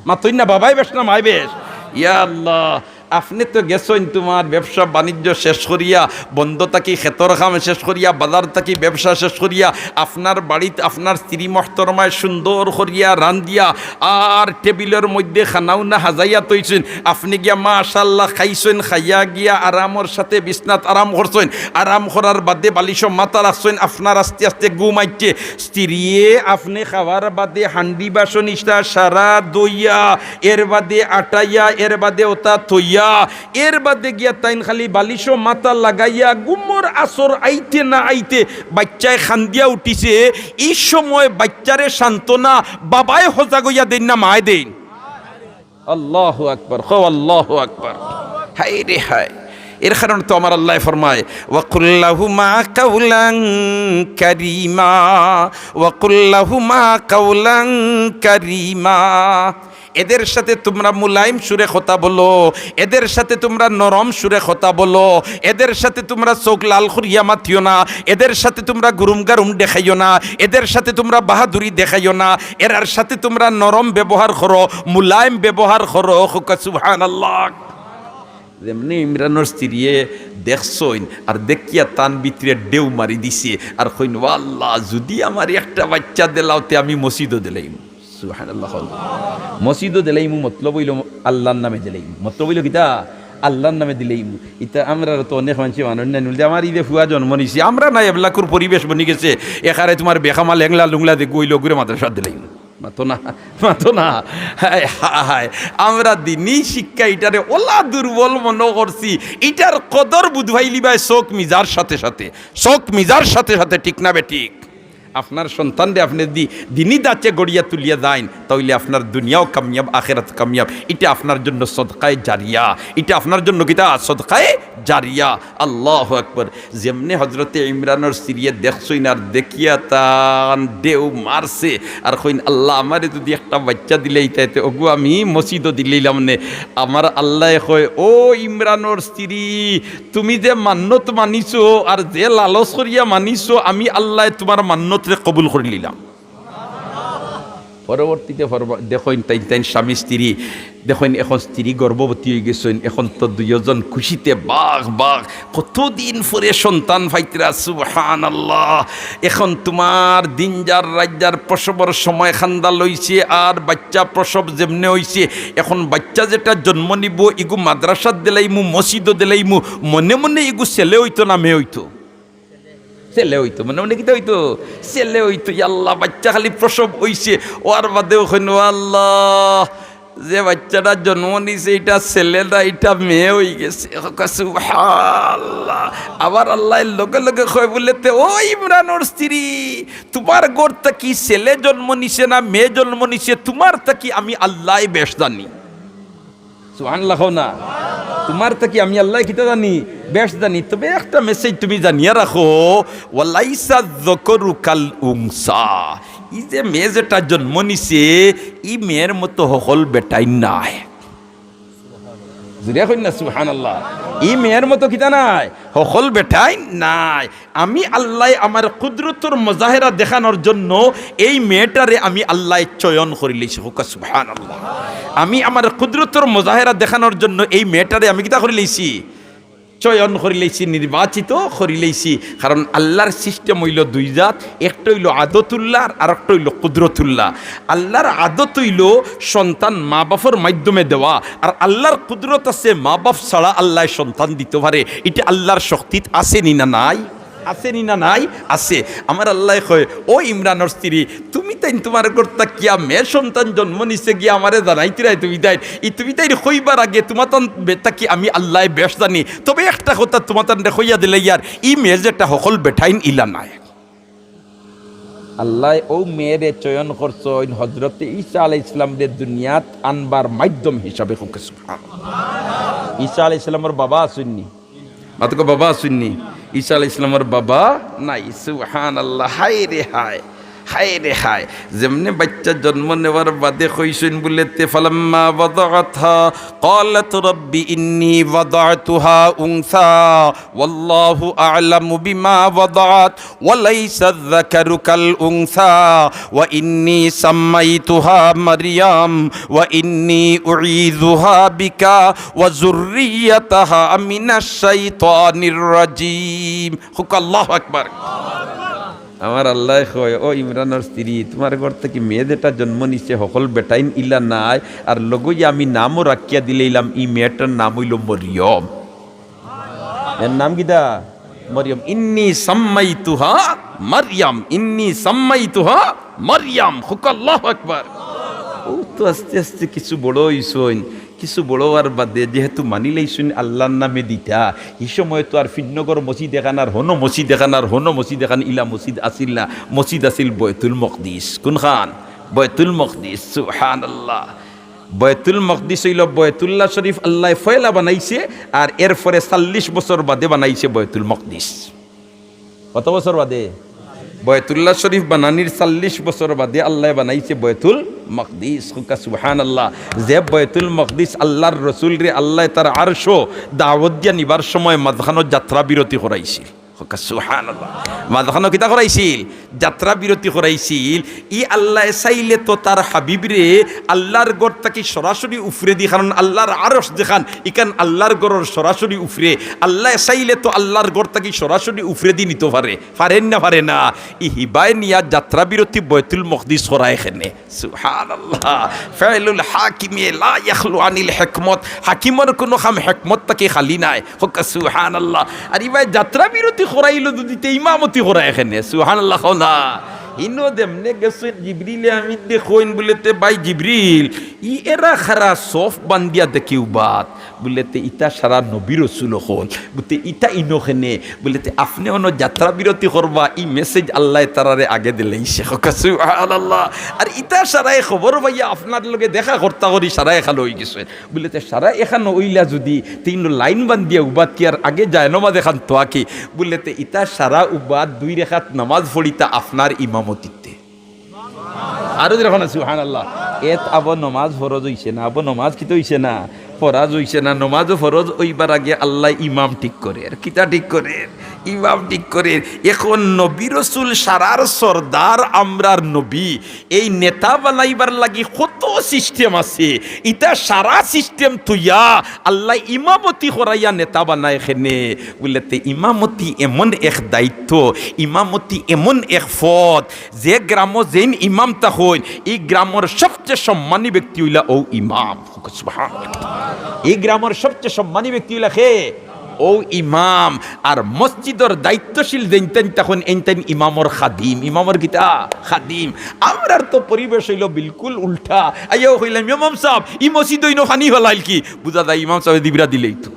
মাতইন না, বাবায় বেশ না মায় বেশ? ইয়া আল্লাহ, আপনে তো গেছইন তুমার ব্যবসা বাণিজ্য শেষ করিয়া, বন্দ থাকি খেতর কাম শেষ করিয়া, বাজার থাকি ব্যবসা শেষ করিয়া, আপনার বাড়িত আপনার স্ত্রী মহতরমায় সুন্দর করিয়া রান্দিয়া আর টেবিলর মধ্যে খানাউনা হাজাইয়া থইছইন। আপনে গিয়া মাশাআল্লাহ খাইছইন, খাইয়া গিয়া আরামর সাথে বিছনাত আরাম করছইন। আরাম করার বাদে বালিশো মাথা রাখছইন, আপনার আস্তে আস্তে ঘুম আইছে। স্ত্রীয়ে আপনে খাওয়ার বাদে হান্ডি বাসন ইতা সারা ধইয়া, এর বাদে আটাইয়া, এর বাদে ওতা থইয়া, এর বাদে গিয়া তাইন খালি বালিশো মাথা লাগাইয়া ঘুমর আসর আইতে না আইতে বাইচ্চায় কান্দিয়া উঠিছে। ই সময় বাইচ্চারে সান্ত্বনা বাবায় হজাগ অইয়া দেইন না মায় দেইন? আল্লাহু আকবার, কও আল্লাহু আকবার। হায় রে হায়, এর কারণে তো আমার আল্লায় ফরমায়, "ওয়াকুল্লাহুমা কাউলান কারীমা, ওয়াকুল্লাহুমা কাউলান কারীমা।" এদের সাথে তোমরা মুলায়েম সুরে কথা বলো, এদের সাথে তোমরা নরম সুরে কথা বলো, এদের সাথে তোমরা চোখ লাল করিয়া মাতিও না, এদের সাথে তোমরা গুরুম গারুম দেখাইও না, এদের সাথে তোমরা বাহাদুরি দেখাইও না, এরার সাথে তোমরা নরম ব্যবহার করো, মুলায়েম ব্যবহার করো। কউক্কা সুবহানাল্লাহ। যেমনে ইমরানর স্ত্রীয়ে দেখছইন আর দেখিয়া তান ভিতরে ঢেউ মারি দিছে আর কইন, "ও আল্লাহ, যুদি আমারে একটা বাইচ্চা দিলাও তে আমি মসজিদও দিলাইমু।" সুবহানাল্লাহ। মসজিদও দিলাইমু, মতলব অইলো আল্লাহর নামে দিলাইমু। মতলব অইলো কিতা? আল্লাহর নামে দিলাইমু। ইতা আমরার তো অনেক মানষে মানইন না, বলতে, "আমার ইদে ফুয়া জন্ম নিছে, আমরা না এবলাকুর পরিবেশ বনি গেছে, এখানে তুমার বেখামা লেংলা লুংলা দেখবো, অইলো ঘুরে মাদ্রাসা দিলাইমু।" মাতো না, মাতো না। হায়, হায়, হায়। আমরা দিনি শিক্ষা ইটারে ওলা দুর্বল মনো করছি। ইটার কদর বুঝবাইলিবায় চোখ মিজার সাথে সাথে, চোখ মিজার সাথে সাথে, ঠিক না বেঠিক? আপনার সন্তানরে আপনে দি-, দিনি ধাঁচে গড়িয়া তুলিয়া যাইন, তাইলে আপনার দুনিয়াও কামিয়াব, আখেরাত কামিয়াব। ইটা আপনার জন্য সদকায়ে জারিয়া, ইটা আপনার জন্য কিতা? সদকায়ে জারিয়া। আল্লাহু আকবার। যেমনে হজরতে ইমরানর স্ত্রীয়ে দেখছইন আর দেখিয়া তান ঢেউ মারছে আর কইন, "আল্লাহ, আমারে যুদি একটা বাইচ্চা দিলাইতায় তে অগু আমি মসজিদও দিলাইলাম নে।" আমার আল্লায় কয়, "ও ইমরানর স্ত্রী, তুমি যে মান্নত মানিছো আর যে লালচ করিয়া মানিছো, আমি আল্লায় তুমার মান্নতরে কবুল করিলিলাম।" পরবর্তীতে ফরমা-, দেখইন তাইন, তাইন স্বামী স্ত্রী, দেখইন এখন স্ত্রী গর্ভবতী অইগেছইন, এখন তো দুইওজন খুশিতে বাঘ বাঘ, কতদিন পরে সন্তান পাইতরা, সুবহানাল্লাহ। এখন তুমার দিন যার রাইত যার, প্রসবর সময় খান্দা লইছে, আর বাইচ্চা প্রসব যেমনে অইছে, এখন বাইচ্চা যেটা জন্ম নিবো, ইগু মাদ্রাসাত দিলাইমু, মসজিদও দিলাইমু, মনে মনে ইগু ছেলে অইতো না মেয়ে অইতো? ছেলে অইতো, মনে মনে কিতা অইতো? ছেলে অইতো। ইয়া আল্লাহ, বাইচ্চা খালি প্রসব অইছে, অওয়ার বাদেউ কইন, "ও আল্লাহ, যে বাইচ্চাটা জন্ম নিছে, ইটা ছেলে না, ইটা মেয়ে অইগেছে।" কউক্কা সুবহানাল্লাহ। আবার আল্লায় লগে লগে কয় বুলে, "তে ও ইমরানর স্ত্রী, তুমার ঘর থাকি ছেলে জন্ম নিছে না মেয়ে জন্ম নিছে, তুমার থাকি আমি আল্লায় বেশ জানি।" সুবহানাল্লাহ কও না। তুমার থাকি আমি আল্লায় কিতা জানি? বেশ জানি। তবে একটা মেসেজ তুমি জানিয়া রাখো, "ওয়ালাইসা যকরু কাল উনসা।" ই যে মেয়ে যেটা জন্ম নিছে, ই মেয়ের মতো হকল বেটাইন নায়। জুরে কইন না সুবহানাল্লাহ। ই মেয়ের মতো কিতা নায়? হকল বেটাইন নায়। আমি আল্লায় আমার কুদরতর মুজাহেরা দেখানোর জন্য এই মেয়েটারে আমি আল্লায় চয়ন করিলাইছি। কউক্কা সুবহানাল্লাহ। আমি আমার কুদরতর মুজাহেরা দেখানোর জন্য এই মেয়েটারে আমি কিতা করিলাইছি? চয়ন করিলাইছি, নির্বাচিত করিলাইছি। কারণ আল্লার সিস্টেম অইলো দুই জাত, একটা অইলো আদতুল্লাহ আর আরেকটা অইলো কুদরতুল্লাহ। আল্লার আদত অইলো সন্তান মা বাফর মাধ্যমে দেওয়া, আর আল্লার কুদরত আছে মা বাফ ছাড়া আল্লায় সন্তান দিতো পারে। ইটা আল্লার শক্তিত আছে নি না নাই? আছে নি না নাই? আছে। আমার আল্লায় কয়, "ও ইমরানর স্ত্রী, তুমি তাইন তুমার ঘর থাকিয়া মেয়ে সন্তান জন্ম নিছে গিয়া আমারে জানাইতিরায় তুমি তাইন। ই তুমি তাইন কইবার আগে তুমাতান বে-, থাকি আমি আল্লায় বেশ জানি। তবে একটা কথা তুমাতানরে কইয়া দিলাইয়ার, ই মেয়ে যেটা হকল বেটাইন ইলা নায়।" আল্লায় অউ মেয়েরে চয়ন করছইন হজরতে ঈসা আলাইহিস সালামরে দুনিয়াত আনবার মাধ্যম হিসাবে। কউক্কা সুবহানাল্লাহ। ঈসা আলাইহিস সালামর বাবা আছইন নি? মাতকো বাবা আছইন নি? ঈসা আলাইহিস সালামর বাবা নাই। সুবহানাল্লাহ। হায় রে হায়, হায় রে হায়। যেমনে বাইচ্চা জন্ম নেওয়ার বাদে কইছইন বুলে তে, "ফালাম্মা ওয়াদাআতহা ক্বালাত রাব্বি ইন্নী ওয়াদাআতুহা উনসা ওয়াল্লাহু আ'লামু বিমা ওয়াদাআত ওয়ালাইসা যাকারু কাল উনসা ওয়া ইন্নী সাম্মাইতুহা মারইয়াম ওয়া ইন্নী উঈযুহা বিকা ওয়া যুররিয়াতাহা মিনাশ শাইতানির রাজীম।" কউক্কা আল্লাহু আকবার। আমার আল্লায় কয়, "ও ইমরানর স্ত্রী, তুমার ঘর থাকি মেয়ে যেটা জন্ম নিছে, হকল বেটাইন ইলা নায়, আর লগইয়া আমি নামও রাখিয়া দিলাইলাম, ই মেয়েটার নাম অইলো মরিয়ম।" এর নাম কিতা? মরিয়ম। ইন্নী সাম্মাইতুহা মারইয়াম, ইন্নী সাম্মাইতুহা মারইয়াম। কউক্কা আল্লাহু আকবার। অউ তো আস্তে আস্তে কিছু বড় অইছইন, কিছু বড় অওয়ার বাদে যেহেতু মানিলাইছইন আল্লার নামে দিতা, ই সময় তো আর ফিরনগর মসজিদ এখান আর হনো মসজিদ এখান আর হনো মসজিদ এখান ইলা মসজিদ আছিল না, মসজিদ আছিল বয়তুল মকদিস। কুনখান? বয়তুল মকদিস। সুবহানাল্লাহ। বয়তুল মকদিস অইলো বয়তুল্লাহ শরীফ আল্লায় ফয়লা বানাইছে, আর এরপরে চাল্লিশ বছর বাদে বানাইছে বয়তুল মকদিস। কত বছর বাদে? বয়তুল্লাহ শরীফ বানানির চাল্লিশ বছর বাদে আল্লায় বানাইছে বয়তুল মকদিস। কউক্কা সুবহানাল্লাহ। যে বয়তুল মকদিস আল্লার রসুলরে আল্লায় তার আরশো দাওয়াত দিয়া নিবার সময় মাঝখানো যাত্রা বিরতি করাইছিল। কউক্কা সুবহানাল্লাহ। মাঝখানো কিতা করাইছিল? যাত্রা বিরতি করাইছিল। ই আল্লায় চাইলে তো তার হাবিবরে আল্লার ঘর থাকি সরাসরি উফরেদি, কারণ আল্লার আরশ যেখান, ইখান আল্লার ঘরর সরাসরি উফরে। আল্লায় চাইলে তো আল্লার ঘর থাকি সরাসরি উফরেদি নিতো পারে, পারেন না? পারে না। ই হিবায় নিয়া যাত্রা বিরতি বয়তুল মকদিস করায় কেনে। সুবহানাল্লাহ। ফেলুল হাকিমে লা ইয়াখলু আনিল হিকমত। হাকিমর কুনু কাম হিকমত থাকি খালি নায়। কউক্কা সুবহানাল্লাহ। আর ইবায় যাত্রা বিরতি করাইলো যুদি, তে ইমামতি করায় কেনে। সুবহানাল্লাহ কও না। ইনো যেমনে গেছইন জিবরিলে আমিনরে কইন বুলে তে, "ভাই জিবরিল, ই এরা খারা সফ বান্দিয়া দেখি উবাত।" বুলে তে, "ইতা সারা নবী রসুল অকল।" বুলে তে, "ইতা ইনো কেনে?" বুলে তে, "আপনে অনো যাত্রা বিরতি করবা, ই মেসেজ আল্লায় তারারে আগে দিলাইছে।" কউক্কা সুবহানাল্লাহ। আর ইতা সারায় খবর পাইয়া আপনার লগে দেখা করতা করি সারায় খালো অইগেছে। বুলে তে, "সারায় এখান অইলা যুদি, তে ইনো লাইন বান্দিয়া উবাত কি আর আগে জায়নমাজ এখান থোয়া কি?" বুলে তে, "ইতা সারা উবাত দুই রেখাত নামাজ পড়িতা আপনার ইমামতিতে।" আরো যেরকম আছে, সুবহানাল্লাহ। এত আবো নমাজ ফরজ অইছে না, আবো নমাজ কিতা অইছে না? ফরজ অইছে না। নমাজও ফরজ অইবার আগে আল্লায় ইমাম ঠিক করের। কিতা ঠিক করের? ইমাম ঠিক করের। এখন নবী রসুল সারার সর্দার আমরার নবী, এই নেতা বানাইবার লাগি কত সিস্টেম আছে। ইতা সারা সিস্টেম থুইয়া আল্লায় ইমামতি করাইয়া নেতা বানায় কেনে? বুলে তে ইমামতি এমন এক দায়িত্ব, ইমামতি এমন এক পদ, যে গ্রামো যেইন ইমাম থাকইন, ই গ্রামর সবচেয়ে সম্মানী ব্যক্তি অইলা অউ ইমাম। সুবহানাল্লাহ। ই গ্রামর সবচেয়ে সম্মানী ব্যক্তি অইলা কে? অউ ইমাম। আর মসজিদর দায়িত্বশীল যেইন তাইন থাকইন, এইন তাইন ইমামর খাদিম। ইমামর কিতা? খাদিম। আমরার তো পরিবেশ অইলো বিলকুল উল্টা। আইয়াউ কইলাম, "ইমাম সাব, ই মসজিদো ইনো পানি ফালাইল কি?" বুঝা যায় ইমাম সাবে দিবরা দিলাইতো।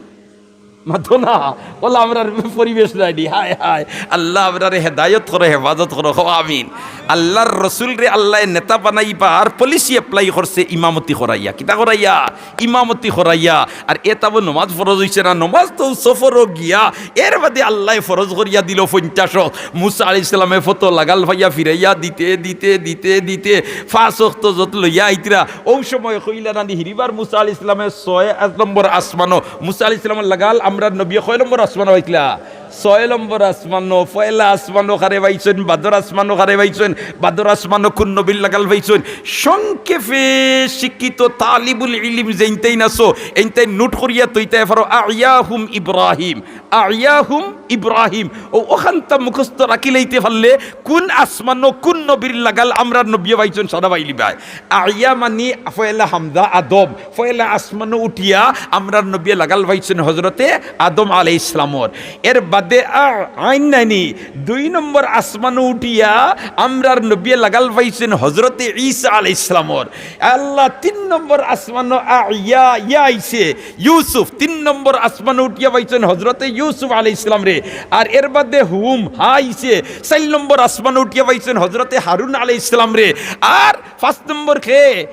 মাতো না, অলা আমরার পরিবেশ নায়নি। হায় হায়, আল্লায় আমরারে হেদায়ত করো, হেফাজত করো, কও আমিন। আল্লার রসুলরে আল্লায় নেতা বানাইবার policy apply করছে ইমামতি করাইয়া। কিতা করাইয়া? ইমামতি করাইয়া। আর এতাবো নমাজ ফরজ অইছে না, নমাজ তো সফরো গিয়া, এরবাদে আল্লায় ফরজ করিয়া দিলো পঞ্চাশ অক্ত। মুসা আলাইহিস সালামে ফতো লাগাল পাইয়া ফিরাইয়া দিতে দিতে দিতে দিতে পাঁচ অক্ত যত লইয়া আইতরা, অউ সময় কইলা নানি হিরিবার মুসা আলাইহিস সালামে ছয় নম্বর আসমানো, মুসা আলাইহিস সালামর লাগাল আমরার নবিয়ে কয় নম্বর আসমানো পাইতলা? ছয় নম্বর আসমানো। পয়লা আসমানো কারে পাইছইন, বাদর আসমানো কারে পাইছইন, বাদর আসমানো কুন নবীর লাগাল পাইছইন? সংক্ষেপে শিক্ষিত তালিবুল ইলিম যেইনতাইন আছো, এইনতাইন note করিয়া থইতায় পারো, আইয়াহুম ইব্রাহিম, আইয়াহুম ইব্রাহিম। অউ অখানতা মুখস্থ রাখিলাইতে পারলে কুন আসমানো কুন নবীর লাগাল আমরার নবিয়ে পাইছইন সারা পাইলিবায়। আইয়া মানি পয়লা হামজা আদম, পয়লা আসমানো উঠিয়া আমরার নবিয়ে লাগাল পাইছইন হজরতে আদম আলাইহিস সালামর। এরবাদে আ-, আইন নানি, দুই নম্বর আসমানো উঠিয়া আমরার নবিয়ে লাগাল পাইছইন হজরতে ঈসা আলাইহিস সালামর। আল্লাহ, তিন নম্বর আসমানো আ-, ইয়া, ইয়া আইছে ইউসুফ, তিন নম্বর আসমানো উঠিয়া পাইছইন হজরতে ইউসুফ আলাইহিস সালামরে। আর এরবাদে হুম, হা আইছে, চাইর নম্বর আসমানো উঠিয়া পাইছইন হজরতে হারুন আলাইহিস সালামরে। আর পাঁচ নম্বর কে?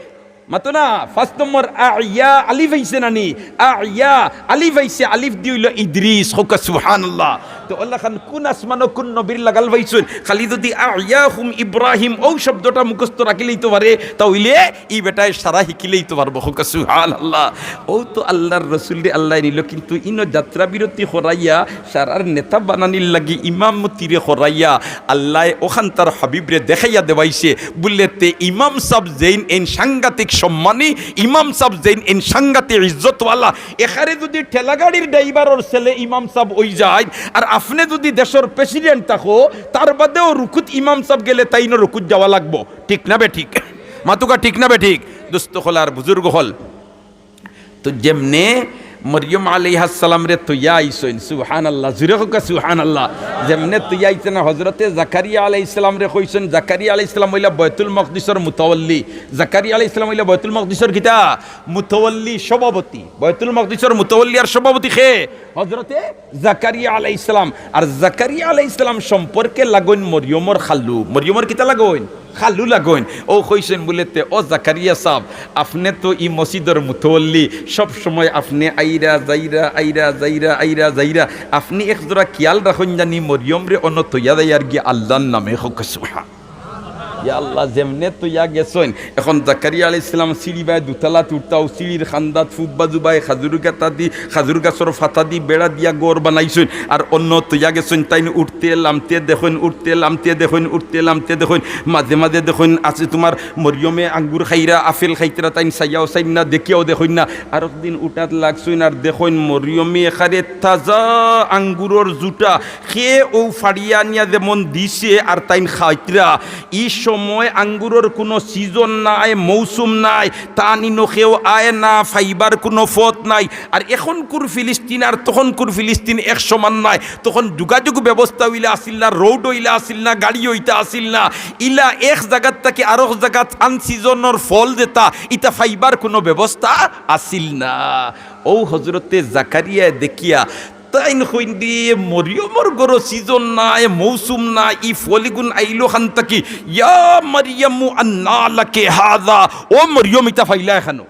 মাতো না, পাঁচ নম্বর আইয়া আলিফ আইছে নানি? আইয়া আলিফ আইছে, আলিফ দি অইলো ইদ্রিস। কউক্কা সুবহানাল্লাহ। তে অলাখান কুন আসমানো কুন নবীর লাগাল পাইছইন? খালি যুদি আইয়াহুম ইব্রাহিম অউ শব্দটা মুখস্থ রাখিলাইতো পারে, তা অইলে ই বেটায় সারা হিকিলাইতো পারবো। কউক্কা সুবহানাল্লাহ। অউ তো আল্লার রসুলরে আল্লায় নিলো, কিন্তু ইনো যাত্রা বিরতি করাইয়া সারার নেতা বানানির লাগি ইমামতিরে করাইয়া আল্লায় অখানতার হাবিবরে দেখাইয়া দেওয়াইছে। বুলে তে ইমাম সাব যেইন এইন সাংঘাতিক সম্মানী, ইমাম সাব যেইন এইন সাংঘাতিক ইজ্জতওয়ালা, এখারে যুদি ঠেলাগাড়ির ড্রাইভারর ছেলে ইমাম সাব অইযাইন, আর আপনে যুদি দেশর president থাকো, তার বাদেও রুকুত ইমাম সাব গেলে তাইনও রুকুত যাওয়া লাগবো। ঠিক না বেঠিক? মাতুক্কা ঠিক না বেঠিক? দোস্ত অকল আর বুজুর্গ অকল, তো যেমনে মরিয়ম আলাইহাস সালামরে থইয়া আইছইন, সুবহানাল্লাহ, জুরে কউক্কা সুবহানাল্লাহ, যেমনে থইয়া আইছইন হজরতে জাকারিয়া আলাইহিস সালামরে কইছইন, জাকারিয়া আলাইহিস সালাম অইলা বায়তুল মকদিসর মুতাওয়াল্লি, জাকারিয়া আলাইহিস সালাম অইলা বায়তুল মকদিসর কিতা? মুতাওয়াল্লি, সভাপতি। বায়তুল মকদিসর মুতাওয়াল্লি আর সভাপতি কে? হজরতে জাকারিয়া আলাইহিস সালাম। আর জাকারিয়া আলাইহিস সালাম সম্পর্কে লাগইন মরিয়মর খালু। মরিয়মর কিতা লাগইন? খালু লাগইন। অউ কইছইন বুলে তে, "ও জাকারিয়া সাব, আপনে তো ই মসজিদর মুতাওয়াল্লি, সব সময় আপনে আইরা যাইরা, আইরা যাইরা, আইরা যাইরা, আপনে এক জুড়া খিয়াল রাখইন জানি মরিয়মরে অনো থইয়া যাইয়ার গিয়া আল্লার নামে।" কউক্কা সুবহান। ইয়া আল্লাহ, যেমনে থইয়া গেছইন, এখন জাকারিয়া আলাইহিস সালাম সিঁড়ি বায় দুতলাত উঠতা, অউ সিঁড়ির কান্দাত ফুব্বা জুবায় খাজুর গাছাদি, খাজুর গাছর ফাতাদি বেড়া দিয়া ঘর বানাইছইন, আর অনো থইয়া গেছইন, তাইন উঠতে লামতে দেখইন, উঠতে লামতে দেখইন, উঠতে লামতে দেখইন, মাঝে মাঝে দেখইন আছে তুমার মরিয়মে আঙ্গুর খাইরা, আপেল খাইতরা, তাইন চাইয়াও চাইন না, দেখিয়াও দেখইন না। আরক দিন উঠাত লাগছইন আর দেখইন মরিয়মে এখারে তাজা আঙ্গুরর জুটা কে অউ ফাড়িয়া আনিয়া যেমন দিছে আর তাইন খাইতরা, ই সময় আঙ্গুরর কুনু season নাই, মৌসুম নাই, তান ইনো কেউ আয় না, পাইবার কুনু পথ নাই। আর এখনকুর ফিলিস্তিন আর তখনকুর ফিলিস্তিন এক সমান নায়। তখন যোগাযোগ ব্যবস্থা অইলা আছিল না, road অইলা আছিল না, গাড়ি অইতা আছিল না। ইলা এক জাগাত থাকি আরক জাগাত unseasonর ফল যেতা, ইতা পাইবার কুনু ব্যবস্থা আছিল না। অউ হজরতে জাকারিয়ায় দেখিয়া তাইন কইন দি, "মরিয়মর ঘরো season নাই, মৌসুম নাই, ই ফলগুন আইলো কান থাকি? ইয়া মারিয়ামু আন্না লাকি হাযা?" ও মরিয়ম, ইতা পাইলায় কানো?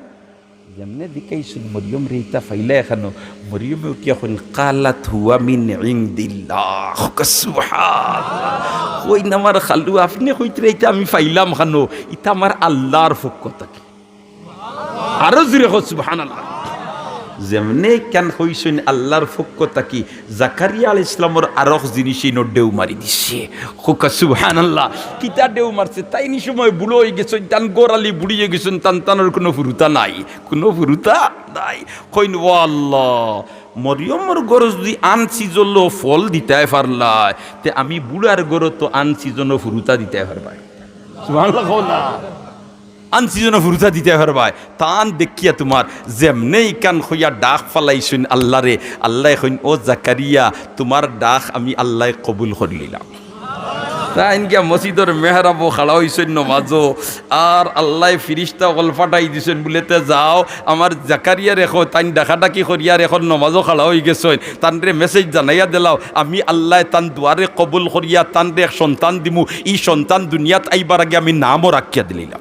যেমনে জিকাইছইন, "মরিয়ম রে, ইতা পাইলায় কানো?" মরিয়মে উঠিয়া কইন, "ক্বালাত হুয়া মিন ইনদিল্লাহ।" কউক্কা সুবহানাল্লাহ। কইন, "আমার খালু, আপনে কইতরা ইতা আমি পাইলাম কানো? ইতা আমার আল্লার পক্ষ থাকি।" আরো জুরে কও, সুবহানাল্লাহ। যেমনে ইখান কইছইন আল্লার পক্ষ থাকি, জাকারিয়া আলাইহিস সালামর আরক জিনিসে ইনো ঢেউ মারি দিছে। কউক্কা সুবহানাল্লাহ। কিতা ঢেউ মারছে? তাইন ই সময় বুড়া অইগেছইন, তান ঘরআলি বুড়ি অইগেছইন, তান তানর কুনু ফুরুতা নাই, কুনু ফুরুতা নাই। কইন, "ও আল্লাহ, মরিয়মর ঘরো যুদি unseasonও ফল দিতায় পারলায়, তে আমি বুড়ার ঘরো তো unseasonও ফুরুতা দিতায় পারবায়।" সুবহানাল্লাহ কও না। Unseasonও ফুরুতা দিতায় পারবায়। তান দেখিয়া তুমার যেমনে ইখান কইয়া ডাক ফালাইছইন আল্লারে, আল্লায় কইন, "ও জাকারিয়া, তুমার ডাক আমি আল্লায় কবুল করিলিলাম।" তাইন গিয়া মসজিদর মেহরাবো খাড়া অইছইন নমাজো, আর আল্লায় ফিরিস্তা অকল পাঠাই দিছইন বুলে, "তে যাও, আমার জাকারিয়ারে কও, তাইন ডাকাডাকি করিয়ার অখন নমাজো খাড়া অইগেছইন, তানরে message জানাইয়া দিলাও, আমি আল্লায় তান দোয়ারে কবুল করিয়া তানরে এক সন্তান দিমু, ই সন্তান দুনিয়াত আইবার আগে আমি নামও রাখিয়া দিলাইলাম।"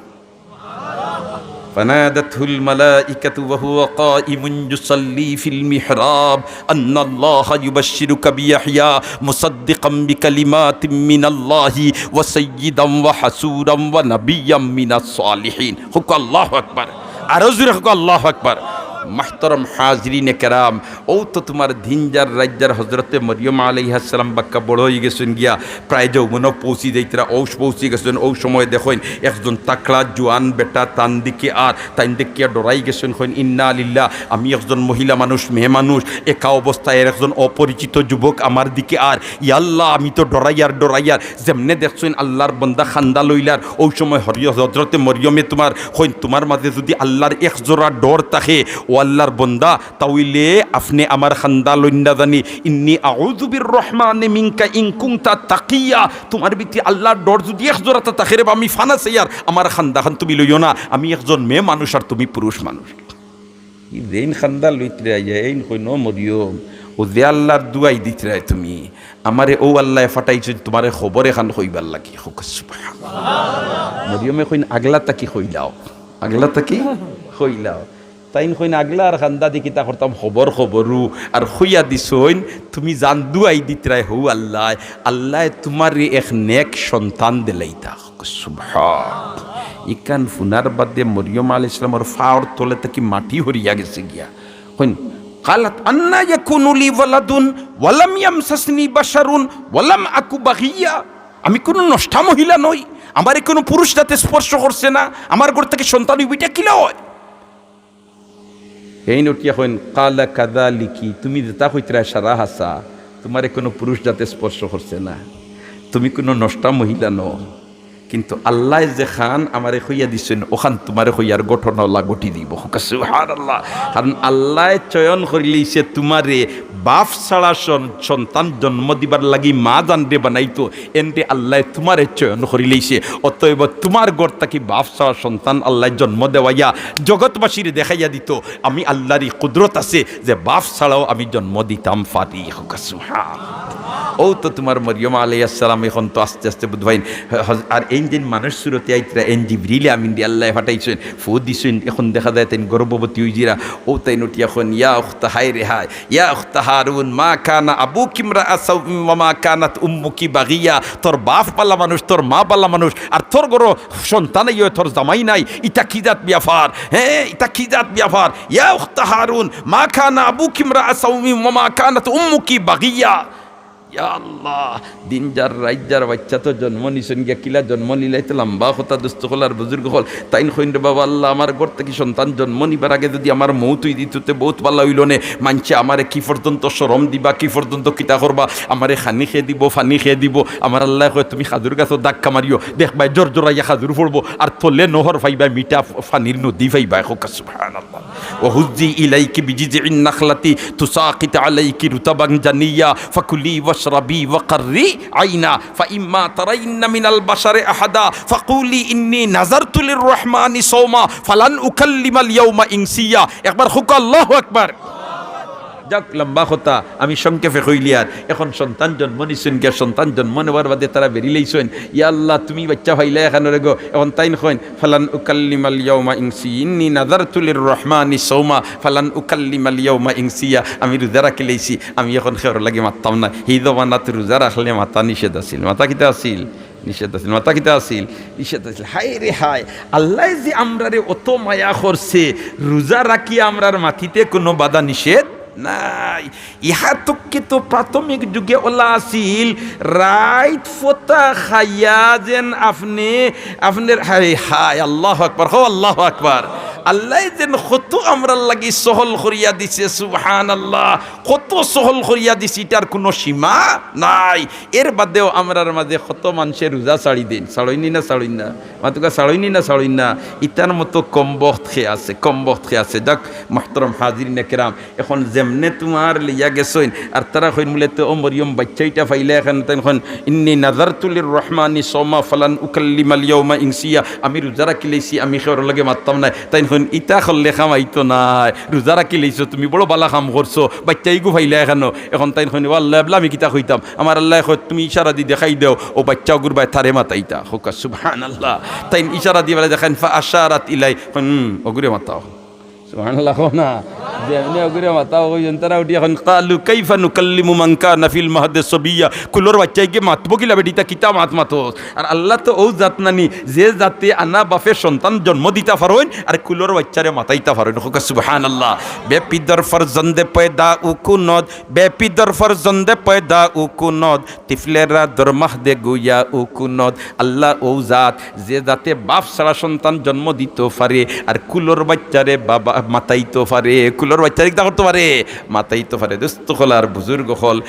فنادته الملائكة وهو قائم يصلي في المحراب أن الله يبشرك بيحيى مصدقا بكلمات من الله وسيدا وحصورا ونبيا من الصالحين. কউক্কা আল্লাহু আকবার। আরো জোরে কউক্কা আল্লাহু আকবার। মুহতারাম হাজিরিনে কেরাম, অউ তো তুমার দিন যার রাইত যার হজরতে মরিয়ম আলাইহাস সালাম বাক্কা বড় অইগেছইন গিয়া, প্রায় যৌবনো পৌঁছি যাইতরা, অউ পৌঁছি গেছইন, অউ সময় দেখইন একজন তাকড়া জোয়ান বেটা তান দিকে আর, তাইন দেখিয়া ডরাই গেছইন, কইন, "ইন্না লিল্লাহ, আমি একজন মহিলা মানুষ, মেয়ে মানুষ, একা অবস্থায় আর একজন অপরিচিত যুবক আমার দিকে আর, ইয়াল্লাহ, আমি তো ডরাইয়ার, ডরাইয়ার।" যেমনে দেখছইন আল্লার বন্দা খান্দা লইলার, অউ সময় হরি-, হজরতে মরিয়মে তুমার কইন, "তুমার মাঝে যুদি আল্লার এক জোড়া ডর থাকে, ও আল্লার বন্দা, তা অইলে আপনে আমার খান্দা লইন না জানি, ইন্নি আউযু বির রহমানি মিনকা ইন কুনতা তাকিয়া, তুমার ভিতরে আল্লার ডর যুদি এক জোড়াতা থাকে রে বা, আমি ফানা চাইয়ার, আমার খান্দাখান তুমি লইও না, আমি একজন মেয়ে মানুষ আর তুমি পুরুষ মানুষ।" ই যেইন খান্দা লইতরায়, এইন কইন, "ও মরিয়ম, অউ যে আল্লার দুয়াই দিতরায় তুমি, আমারে অউ আল্লায় পাঠাইছইন তুমারে খবর এখান কইবার লাগি।" কউক্কা সুবহানাল্লাহ। মরিয়মে কইন, "আগলা থাকি কইলাও, আগলা থাকি কইলাও।" তাইন কইন, "আগলা আর খান্দা দি কিতা করতাম, খবর খবরউ, আর কইয়া দিছইন, তুমি যান দুয়াই দিতরায় হউ আল্লায়, আল্লায় তুমারে এক নেক সন্তান দিলাইতা।" সুবহান। ইখান হুনার বাদে মরিয়ম আলাইহিস সালামর পাওর তলে থাকি মাটি হরিয়া গেছে গিয়া। কইন, "কালাত আন্না ইয়াকুনু লি ওয়ালাদুন ওয়ালাম ইয়ামসাসনি বাশারুন ওয়ালাম আকু বাগিয়া।" আমি কুনু নষ্টা মহিলা নই, আমারে কুনু পুরুষ জাতে স্পর্শ করছে না, আমার ঘর থাকি সন্তান অইবো, ইটা কিলা অয়? এইন উঠিয়া কইন, "কালা কাযালিকি, তুমি যেতা কইতরায় সারা হাছা, তুমারে কুনু পুরুষ জাতে স্পর্শ করছে না, তুমি কুনু নষ্টা মহিলা নও, কিন্তু আল্লায় যেখান আমারে কইয়া দিছইন, অখান তুমারে কইয়ার ঘটনাওলা ঘটি দিবো।" কউক্কা সুবহানাল্লাহ। কারণ আল্লায় চয়ন করিলাইছে তুমারে বাপ ছাড়া সন-, সন্তান জন্ম দিবার লাগি মা যানরে বানাইতো, এনরে আল্লায় তুমারে চয়ন করিলাইছে। অতএব তুমার ঘর থাকি বাপ ছাড়া সন্তান আল্লায় জন্ম দেওয়াইয়া জগৎবাসীরে দেখাইয়া দিতো, আমি আল্লার ই কুদরত আছে যে বাপ ছাড়াও আমি জন্ম দিতাম পারি। কউক্কা সুবহান। অউ তো তুমার মরিয়ম আলাইহিস সালাম অখন তো আস্তে আস্তে বুঝবাইন। হজ-, আর এইন যেইন মানুষ সুরতে আইতরা, এইন জিবরিল আমিনরে আল্লায় পাঠাইছইন, ফু দিছইন, অখন দেখা যায় তাইন গর্ভবতী অইযিরা। অউ তাইন উঠিয়া কইন, "ইয়া উখতা, হায় রে হায়, ইয়া উখতা হারুন, মা কানা আবুকি ইমরাআ সাউইন ওয়া মা কানাত উম্মুকি বাগিয়া।" তোর বাপ বালা মানুষ, তোর মা বালা মানুষ, আর তোর ঘরো সন্তান অইয়া তোর জামাই নাই, ইটা কি জাত ব্যাপার? হে, ইটা কি জাত ব্যাপার? ইয়া উখতা হারুন, মা কানা আবুকি ইমরাআ সাউইন ওয়া মা কানাত উম্মুকি বাগিয়া। ইয়া আল্লাহ, দিন যার রাইত যার বাইচ্চা তো জন্ম নিছইন গিয়া, কিলা জন্ম নিলা, ইতা লাম্বা কথা দোস্ত অকল আর বুজুর্গ অকল। তাইন কইন, "রে বাবা আল্লাহ, আমার ঘর থাকি সন্তান জন্ম নিবার আগে যুদি আমার মউত অই দিতো তে বউত বালা অইলো নে। মাইনষে আমারে কি পর্যন্ত শরম দিবা, কি পর্যন্ত কিতা করবা, আমারে খানি কে দিবো, ফানি কে দিবো।" আমার আল্লায় কয়, "তুমি খাজুর গাছো ধাক্কা মারিও, দেখবায় জরজরাইয়া খাজুর পড়বো, আর তলে নহর পাইবায়, মিঠা ফ-, ফানির নদী পাইবায়।" কউক্কা সুবহানাল্লাহ। "ওয়া হুজ্জি ইলাইকি বিজিজিন নাখলাতি তুসাকিত আলাইকি রুতাবান জানিয়া, ফাকুলি ওয়াশরাবি ওয়া কাররি আইনা, ফাইম্মা তারাইন্না মিনাল বাশারি আহাদা, ফাকুলি ইন্নি নাজারতু লির রহমানি সাওমা, ফালান উকাল্লিমাল ইয়াউমা ইনসিয়া।" একবার কউক্কা আল্লাহু আকবার। যাউক, লাম্বা কথা, আমি সংক্ষেপে কইলিয়ার। অখন সন্তান জন্ম নিছইন গিয়া, সন্তান জন্ম নেওয়ার বাদে তারা বেরিলাইছইন, "ইয়া আল্লাহ, তুমি বাইচ্চা পাইলায় এখানো রে গো।" অখন তাইন কইন, "ফালান উকাল্লিমাল ইয়াউমা ইনসিয়া, ইন্নি নাজারতু লির রহমানি সাওমা, ফালান উকাল্লিমাল ইয়াউমা ইনসিয়া।" আমি রুজা রাখিলাইছি, আমি অখন কেউর লাগি মাততাম না। হি জমানাত রুজা রাখলে মাতা নিষেধ আছিল। মাতা কিতা আছিল? নিষেধ আছিল। মাতা কিতা আছিল? নিষেধ আছিল। হায় রে হায়, আল্লায় যে আমরারে অত মায়া করছে, রুজা রাখিয়া আমরার মাতিতে কুনু বাধা নিষেধ নাই। ইহা তক্কে তো প্রাথমিক যুগে অলা আছিল, রাইত ফতা খাইয়া যেন আপনে, আপনে, হায় হায়, আল্লাহু আকবার, কও আল্লাহু আকবার। আল্লায় যেন কত আমরার লাগি সহল করিয়া দিছে, সুবহানাল্লাহ, কত সহল করিয়া দিছে, ইটার কুনু সীমা নাই। এর বাদেও আমরার মাঝে কত মানষে রুজা ছাড়ি দেইন, ছাড়ইন নি না, ছাড়ইন না? মাতুক্কা ছাড়ইন নি না ছাড়ইন না? ইতার মতো কমবখত কে আছে, কমবখত কে আছে। যাক, মুহতারাম হাজিরিনে কেরাম, এখন যেমনে তুমার লইয়া গেছইন, আর তারা কইন বুলে তে, "ও মরিয়ম, বাইচ্চা ইটা পাইলায় কেনে?" তাইন কইন, "ইন্নী নাযারতু লির রহমানি সাওমা ফালান উকাল্লিমাল ইয়াওমা ইনসিয়া।" আমি রোজা রাখিলাইছি, আমি কেউর লগে মাততাম নায়। তাইন কইন, "ইতা করলে কাম আইতো নায়, রোজা রাখিলাইছো তুমি, বড় বালা কাম করছো, বাইচ্চা ইগু পাইলায় কেনে?" এখন তাইন কইন, "ও আল্লাহ, এবলা আমি কিতা কইতাম?" আমার আল্লায় কয়, "তুমি ইশারা দি দেখাই দেও, অউ বাইচ্চা অগুর বায় তারে মাতাইতা।" কউক্কা সুবহানাল্লাহ। তাইন ইশারা দি বুলে দেখাইন, "ফাআশারাত ইলাই", কইন, "হুম, অগুরে মাতাও।" সুবহানাল্লাহ কও না। যেমনে অগুরে মাতাও কইছইন, তারা উঠিয়া কইন, "ক্বালু কাইফা নুকাল্লিমু মান কানা ফিল মাহদি সাবিয়্যা।" কুলর বাইচ্চাইগে মাতবো কিলা বেটি, ইতা কিতা মাত মাতস? আর আল্লাহ তো অউ জাত নানি, যে জাতে আনা বাপে সন্তান জন্ম দিতা পারইন, আর কুলর বাইচ্চারে মাতাইতা পারইন। কউক্কা সুবহানাল্লাহ। বেপিদর ফরজন্দে পয়দা উকুনদ, বেপিদর ফরজন্দে পয়দা উকুনদ, তিফলেরা দরমাহ দে গুয়া উকুনদ। আল্লাহ অউ জাত, যে জাতে বাপ ছাড়া সন্তান জন্ম দিতো পারে, আর কুলর বাইচ্চারে বাবা মাতাইতো পারে, কুলর বাইচ্চারে কিতা করতো পারে? মাতাইতো পারে। দোস্ত অকল আর বুজুর্গ অকল,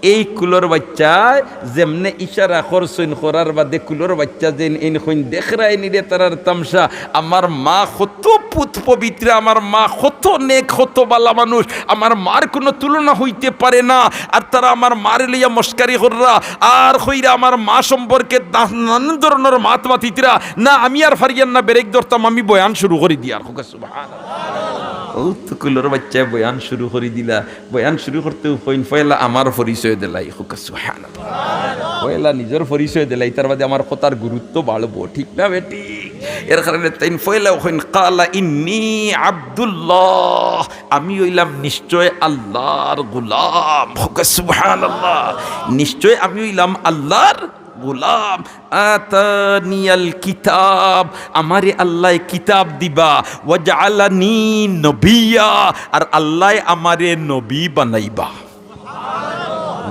এই কুলর বাইচ্চায় যেমনে ইশারা করছইন, করার বাদে কুলর বাইচ্চা যেন এইন কইন, "দেখরায়নি রে তারার তামশা, আমার মা কত পুত পবিত্রা, আমার মা কত নেক, কত বালা মানুষ, আমার মার কুনু তুলনা অইতে পারে না।" আর তারা আমার মারে লইয়া মস্কারি কররা, আর কইরা আমার মা সম্পর্কে দা-, নানান ধরনর মাত মাতিতরা। না, আমি আর পারিয়ার না, ব্রেক ধরতাম, আমি বয়ান শুরু করি দিয়ার। কউক্কা সুবহানাল্লাহ। অউ তো কুলর বাইচ্চায় বয়ান শুরু করি দিলা। বয়ান শুরু করতেউ কইন, "পয়লা আমার পরিচয় দিলাই।" কউক্কা সুবহানাল্লাহ। পয়লা নিজর পরিচয় দিলাই, তার বাদে আমার কথার গুরুত্ব বাড়বো, ঠিক না বেটি? এর কারণে তাইন পয়লাউ কইন, "ক্বালা ইন্নী আব্দুল্লাহ, আমি অইলাম নিশ্চয় আল্লাহর গোলাম।" কউক্কা সুবহানাল্লাহ। নিশ্চয় আমি অইলাম আল্লাহর গোলাম। আতানিয়াল কিতাব, আমারে আল্লায় কিতাব দিবা। ওয়াজআলানি নবিয়্যা, আর আল্লায় আমারে নবী বানাইবা।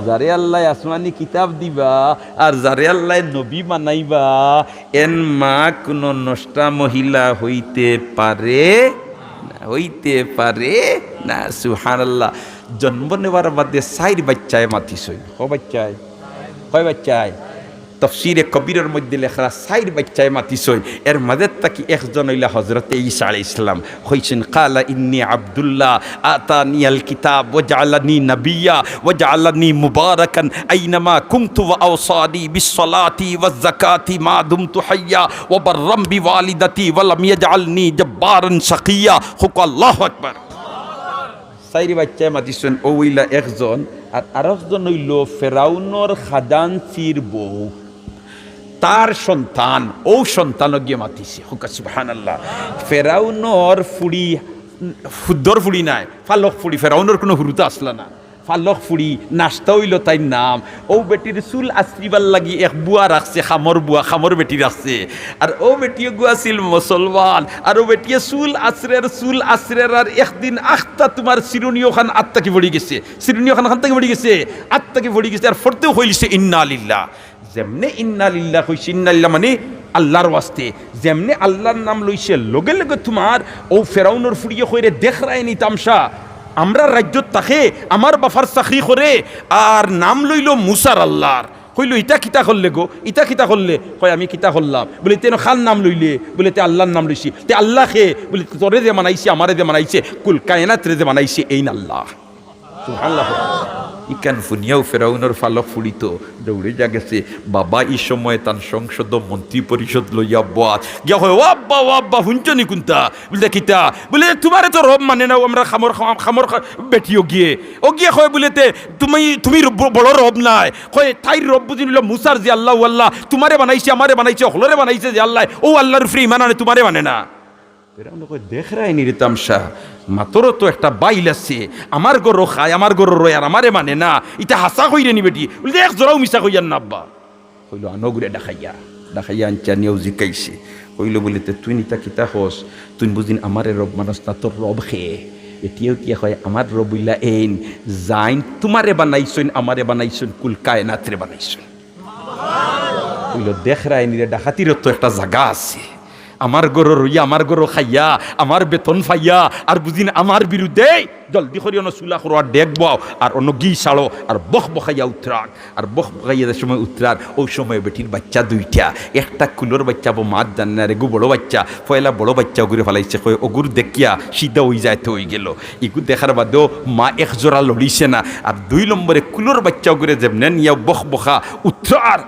যারে আল্লায় আসমানি কিতাব দিবা আর যারে আল্লায় নবী বানাইবা, এন মা কুনু নষ্টা মহিলা অইতে পারে না, অইতে পারে না। সুবহানাল্লাহ। জন্ম নেওয়ার বাদে চাইর বাইচ্চায় মাতিছইন। কয় বাইচ্চায়? কয় বাইচ্চায়? তফসিরে কবিরর মধ্যে লেখরা চাইর বাইচ্চায় মাতিছইন। এর মাঝে থাকি একজন অইলা হজরতে ঈসা আলাইহিস সালাম। কইছইন, "ক্বালা ইন্নী আব্দুল্লাহ, আতানিয়াল কিতাব ওয়াজআলানি নাবিয়্যা ওয়াজআলানি মুবারাকান আইনামা কুনতু ওয়া আওসানি বিস সালাতি ওয়াজ যাকাতি মা দুমতু হাইয়্যা ওয়া বাররাম বিওয়ালিদাতি ওয়া লাম ইয়াজআলনি জাব্বারান শাকিয়্যা।" কউক্কা আল্লাহু আকবার। চাইর বাইচ্চায় মাতিছইন, অউ অইলা একজন, আর আরকজন অইলো ফেরাউনর খাজাঞ্চির বউ, তার সন্তান, অউ সন্তানগিয়ে মাতিছে। কউক্কা সুবহানাল্লাহ। ফেরাউনর ফুড়ি, হুদ্দর ফুড়ি নায়, ফালক ফুড়ি, ফেরাউনর কুনু হুরুতা আছলা না, ফালক ফুড়ি, নাশতা অইলো তাইর নাম। অউ বেটির চুল আছড়িবার লাগি এক বুয়া রাখছে, কামর বুয়া, কামর বেটি রাখছে। আর অউ বেটি অগু আছিল মুসলমান। আর অউ বেটিয়ে চুল আছড়ের, চুল আছড়ের, আর একদিন আখতা তুমার চিরুনি অখান আত থাকি পড়ি গেছে। চিরুনি অখান কান থাকি পড়ি গেছে, আত থাকি পড়ি গেছে। আর পড়তেউ কইলিছে, "ইন্না লিল্লাহ।" যেমনে "ইন্না লিল্লাহ" কইছে, ইন্না লিল্লাহ মানি আল্লাহর ওয়াস্তে, যেমনে আল্লাহর নাম লইছে, লগে লগে তুমার অউ ফেরাউনর ফুড়িয়ে কয়, "রে, দেখরায়নি তামশা, আমরার রাজ্যত থাকে, আমার বাফর চাকরি করে, আর নাম লইলো মুছার আল্লাহর।" কইলো, "ইতা কিতা করলে গো? ইতা কিতা করলে?" কয়, "আমি কিতা করলাম?" বুলে, "তে ইনো কার নাম লইলে?" বুলে, "তে আল্লাহর নাম লইছি।" "তে আল্লাহ কে?" বুলে, "তোরে যে বানাইছে, আমারে যে বানাইছে, কুল কায়নাতরে যে বানাইছে, এইন আল্লাহ।" সুবহানাল্লাহ। ইখান হুনিয়াউ ফেরাউনর ফালক ফুড়ি তো দৌড়িয়া গেছে। বাবা ই সময় তান সংসদ মন্ত্রী পরিষদ লইয়া বওয়াত। গিয়া কয়, "ও আব্বা, ও আব্বা, হুনছো নি কুনতা?" বুলে, "কিতা?" বুলে, "তুমারে তো রব মানে না, অউ আমরার কামর, কামর বেটি অগিয়ে।" অগিয়ে কয় বুলে, "তে তুমি, তুমি ব-, বড় রব নায়।" কয়, "তাইর রব বুঝিন অইলো মুছার যে আল্লাহ, অউ আল্লাহ, তুমারে বানাইছে, আমারে বানাইছে, হকলরে বানাইছে যে আল্লাহ, অউ আল্লাহর উপরে ইমান আনে, তুমারে মানে না।" ফেরাউনে কয়, "দেখরায়নি রে তামশা, মাতরও তো একটা বাইল আছে, আমার ঘরো খায়, আমার ঘরো রয়, আর আমারে মানে না, ইতা হাছা কইরে নি বেটি?" বুলে, "এক জোড়াও মিছা কইয়ার না আব্বা।" কইলো, "আনো অগুরে ডাকাইয়া।" ডাকাইয়া আনছে, আনিয়াউ জিকাইছে। কইলো বুলে, "তে তুইন ইতা কিতা কস? তুইন বুঝিন আমারে রব মানস না, তোর রব কে?" এটিয়ে উঠিয়া কয়, "আমার রব অইলা এইন, যেইন তুমারে বানাইছইন, আমারে বানাইছইন, কুল কায়নাতরে বানাইছইন।" কইলো, "দেখরায়নি রে, ডাকাতিরও তো একটা জাগা আছে। আমার ঘরো রইয়া, আমার ঘরো খাইয়া, আমার বেতন পাইয়া, আর বুঝিন আমার বিরুদ্ধে জলদি করি অনো চুলা করো আর ডেগ বওয়াও, আর অনো ঘি ছাড়ো, আর বকবকাইয়া উতরাক।" আর বকবকাইয়া যে সময় উতরার, অউ সময় বেটির বাইচ্চা দুইটা, একটা কুলর বাইচ্চা, অবো মাত জানে না, আর এগু বড় বাইচ্চা, পয়লা বড় বাইচ্চা অগুরে ফালাইছে, কয় অগুর দেখিয়া সিধা অইযায় তো অইগেলো। ইগু দেখার বাদেও মা এক জোড়া লড়িছে না। আর দুই নম্বরে কুলর বাইচ্চা অগুরে যেমনে নিয়া বকবকা উতরার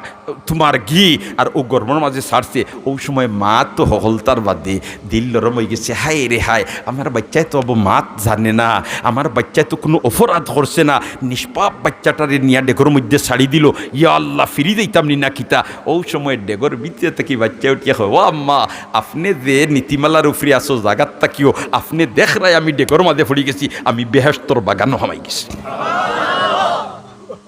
তুমার ঘি আর অউ গরমর মাঝে ছাড়ছে, অউ সময় মা তো হকলতার বাদে দিল নরম অইগেছে। "হায় রে হায়, আমার বাইচ্চায় তো অবো মাত জানে না, আমার বাইচ্চায় তো কুনু অপরাধ করছে না, নিষ্পাপ বাইচ্চাটারে নিয়া ডেগর মধ্যে ছাড়ি দিলো, ইয়া আল্লাহ, ফিরি যাইতাম নি না কিতা?" অউ সময় ডেগর ভিতরে থাকি বাইচ্চায় উঠিয়া কয়, "ও আম্মা, আপনে যে নীতিমালার উপরে আছো, জাগাত থাকিও, আপনে দেখরায় আমি ডেগর মাঝে পড়ি গেছি, আমি বেহেশতর বাগানো হামাই গেছি।"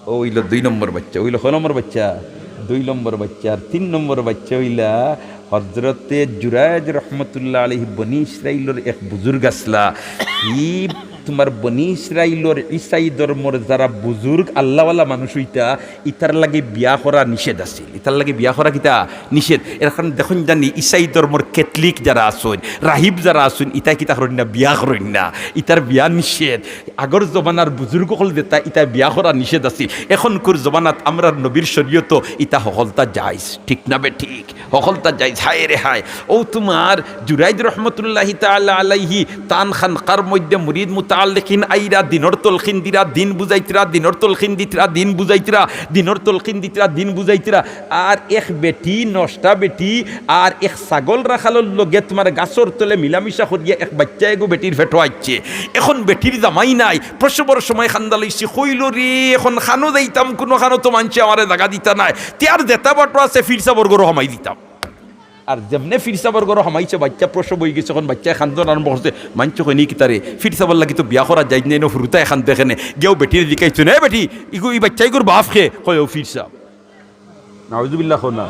অউ অইলো দুই নম্বর বাইচ্চা। অইলো কয় নম্বর বাইচ্চা? দুই নম্বর বাইচ্চা। আর তিন নম্বর বাইচ্চা অইলা হজরতে জুরাইজ রহমতুল্লাহ আলাইহি, বনি ইসরাইলর এক বুজুর্গ আছলা। ই তুমার বনি ইসরাইলর ইসাই ধর্মর যারা বুজুর্গ আল্লাহওয়ালা মানুষ অইতা, ইতার লাগি বিয়া করা নিষেধ আছিল। ইতার লাগি বিয়া করা কিতা? নিষেধ। এর কারণ দেখইন জানি ইসাই ধর্মর ক্যাথলিক যারা আছইন, রাহিব যারা আছইন, ইতায় কিতা করইন না? বিয়া করইন না। ইতার বিয়া নিষেধ। আগর জমানার বুজুর্গ অকল যেতা, ইতায় বিয়া করা নিষেধ আছিল। এখনকুর জমানাত আমরার নবীর শরীয়তো ইতা হকলতা জায়েজ, ঠিক না বেঠিক? হকলতা জায়েজ। হায় রে হায়, অউ তুমার জুরাইজ রহমতুল্লাহি তাআলা আলাইহি, তান খানকার মধ্যে মুরিদ মুতাআল্লিকিন আইরা, দিনর তলকিন দিরা, দিন বুঝাইতরা, দিনর তলকিন দিতরা, দিন বুঝাইতরা, দিনর তলকিন দিতরা, দিন বুঝাইতরা। আর এক বেটি, নষ্টা বেটি, আর এক ছাগল রাখালর লগে তুমার গাছর তলে মিলামিশা করিয়া এক বাইচ্চা এগু বেটির পেটো আইছে। এখন বেটির জামাই নাই, প্রসবর সময় কান্দা লইছে, কইলো, "রে, এখন কানো যাইতাম, কুনু কানো তো মানষে আমারে জাগা দিতা নায়, তে আর যেতা বাটো আছে ফিরসাবর ঘরো হামাই দিতাম।" আর যেমনে ফিরসাবর ঘরো হামাইছে, বাইচ্চা প্রসব অইগেছে, এখন বাইচ্চায় কান্দন আরম্ভ করছে, মানষে কইন, "ই কিতারে, ফিরসাবর লাগি তো বিয়া করা যাইজ নায়, ইনো হুরুতায় কান্দে কেনে?" গিয়াউ বেটিরে জিকাইছে, "এ বেটি, ইগু, ই বাইচ্চা ইগুর বাফ কে?" কয়, "অউ ফিরসাব।" নাউজুবিল্লাহ কও না।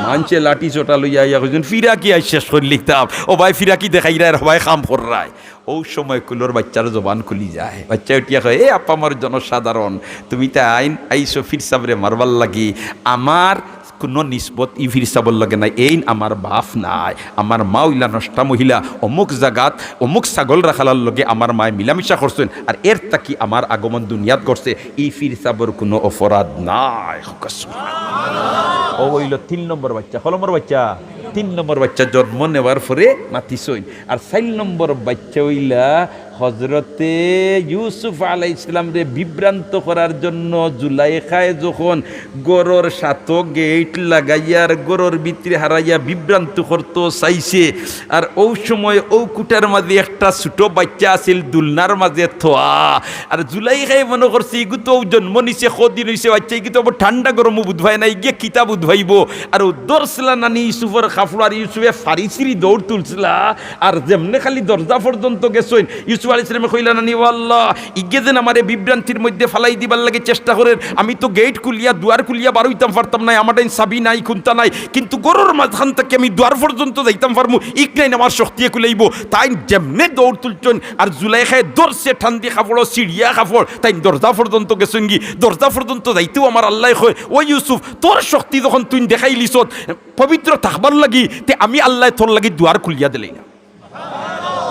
মানষে লাঠি সোটা লইয়া আইয়া কইছইন, "ফিরাকি আইজ শেষ করিলিতাম।" ও ভাই, ফিরাকি দেখাইরায়, ও ভাই, কাম কররায়। অউ সময় কুলর বাইচ্চার জবান খুলি যায়। বাইচ্চায় উঠিয়া কয়, "এ আপামর জনসাধারণ, তুমি তাইন আইছো ফিরসাবরে মারবার লাগি, আমার কুনু নিসবত ই ফিরসাবর লগে নাই, এইন আমার বাফ নায়, আমার মা অইলা নষ্টা মহিলা, অমুক জাগাত অমুক ছাগল রাখালর লগে আমার মায় মিলামিশা করছইন, আর এর থাকি আমার আগমন দুনিয়াত ঘটছে, ই ফিরসাবর কুনু অপরাধ নাই।" কউক্কা সুবহানাল্লাহ। অউ অইলো তিন নম্বর বাইচ্চা। কয় নম্বর বাইচ্চা? তিন নম্বর বাইচ্চা জন্ম নেওয়ার পরে মাতিছইন। আর চাইর নম্বর বাইচ্চা অইলা হজরতে ইউসুফ আলাইহিস সালামরে বিভ্রান্ত করার জন্য জুলাইখায় যখন ঘরর সাতো গেইট লাগাইয়া আর ঘরর ভিতরে হারাইয়া বিভ্রান্ত করতো চাইছে, আর অউ সময় অউ কুটার মাঝে একটা ছোট বাইচ্চা আছিল, দুলনার মাঝে থোয়া। আর জুলাইখায় মনো করছে, "ইগু তো অউ জন্ম নিছে, কদিন অইছে, বাইচ্চা ইগু তো অবো ঠান্ডা গরমও বুঝ পায় না, ইগিয়ে কিতা বুঝ পাইবো?" আর অউ ধরছিলা নানি ইউসুফর কাপড়, আর ইউসুফে ফাড়ি ছিড়ি দৌড় তুলছিলা। আর যেমনে খালি দরজা পর্যন্ত গেছইন, ইউসুফ আলাইহিস সালামে কইলা নানি, "ও আল্লাহ, ইগে যেন আমারে বিভ্রান্তির মধ্যে ফালাই দিবার লাগি চেষ্টা করের, আমি তো গেইট খুলিয়া, দুয়ার খুলিয়া বার অইতাম পারতাম নায়, আমার টাইন চাবি নাই, কুন্তা নাই, কিন্তু ঘরর মাঝখান থাকি আমি দুয়ার পর্যন্ত যাইতাম পারমু, ইক নাইন আমার শক্তিয়ে কুলাইবো।" তাইন যেমনে দৌড় তুলছইন, আর জুলাইখায় ধরছে টান দি কাপড়, ছিড়িয়া কাপড়, তাইন দরজা পর্যন্ত গেছইনগি। দরজা পর্যন্ত যাইতেউ আমার আল্লায় কয়, "ও ইউসুফ, তোর শক্তি যখন তুইন দেখাইলিছত পবিত্র থাকবার লাগি, তে আমি আল্লায় তোর লাগি দুয়ার খুলিয়া দিলাই না।"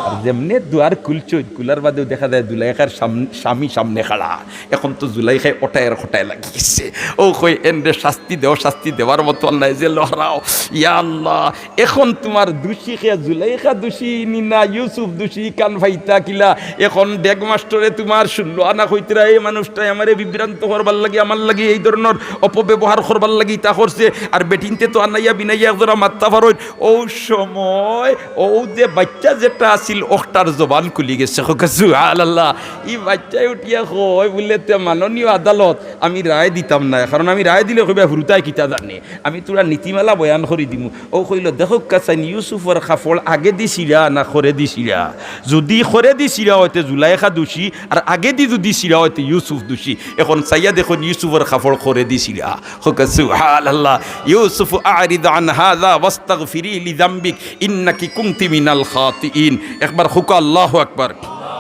আর যেমনে দুয়ার খুলছইন, খুলার বাদেউ দেখা যায় জুলাইখার সাম-, স্বামী সামনে খাড়া। এখন তো জুলাইখায় অটায় আর খটায় লাগি গেছে। অউ কয়, "এনরে শাস্তি দেও, শাস্তি দেওয়ার মতো আর নাই, জেলো হারাও।" ইয়া আল্লাহ, এখন তুমার দুষী কে, জুলাইখা দুষী নি না ইউসুফ দুষী, কান ফাইতা কিলা? এখন ডেগ মাস্টরে তুমার ষোলো আনা কইতরা, "এই মানুষটায় আমারে বিভ্রান্ত করবার লাগি, আমার লাগি এই ধরনর অপব্যবহার করবার লাগি ইতা করছে।" আর বেটিন্তে তো আনাইয়া বিনাইয়া একজরা মাত্তা পারইন। অউ সময় অউ যে বাইচ্চা যেটা আছিল, অটার জবান খুলি গেছে। কউক্কা সুবহানাল্লাহ। ই বাইচ্চায় উঠিয়া কয় বুলে, "তে মাননীয় আদালত, আমি রায় দিতাম নায়, কারণ আমি রায় দিলে কইবা হুরুতায় কিতা জানে।" আমি থুড়া নীতিমালা বয়ান করি দিমু। অউ কইলো, "দেখউক্কা চাইন, ইউসুফর কাপড় আগেদি ছিড়া না করেদি ছিড়া? যুদি করেদি ছিড়া অয় তে জুলাইখা দুষী, আর আগেদি যুদি ছিড়া অয় তে ইউসুফ দুষী। এখন চাইয়া দেখইন ইউসুফর কাপড় করেদি ছিড়া।" কউক্কা সুবহানাল্লাহ। "ইউসুফ আ'রিদ আন হাযা ওয়াস্তাগফিরি লিযামবিক ইন্নাকি কুনতি মিনাল খাতিইন।" একবার কউক্কা আল্লাহু আকবার।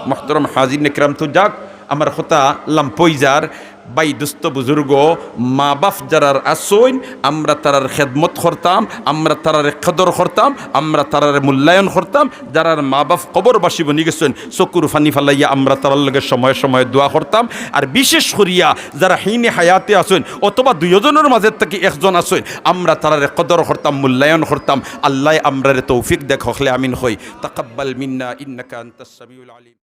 মুহতারাম হাজিরিনে কেরাম, তো যাউক, আমার কথা লাম্বা অইযার। ভাই, দোস্ত, বুজুর্গ, মা বাপ যারার আছইন, আমরা তারার খেদমত করতাম, আমরা তারারে কদর করতাম, আমরা তারারে মূল্যায়ন করতাম। যারার মা বাপ কবরবাসী বনি গেছইন, চকুর পানি ফালাইয়া আমরা তারার লগে সময়ে সময়ে দোয়া করতাম। আর বিশেষ করিয়া যারা হিনে হায়াতে আছইন অথবা দুইজনর মাঝে থাকি একজন আছইন, আমরা তারারে কদর করতাম, মূল্যায়ন করতাম। আল্লায় আমরারে তৌফিক দেখ, হকলে আমিন কই। তাকাব্বাল মিন্না ইন্নাকা আনতাস সামিউল আলিম।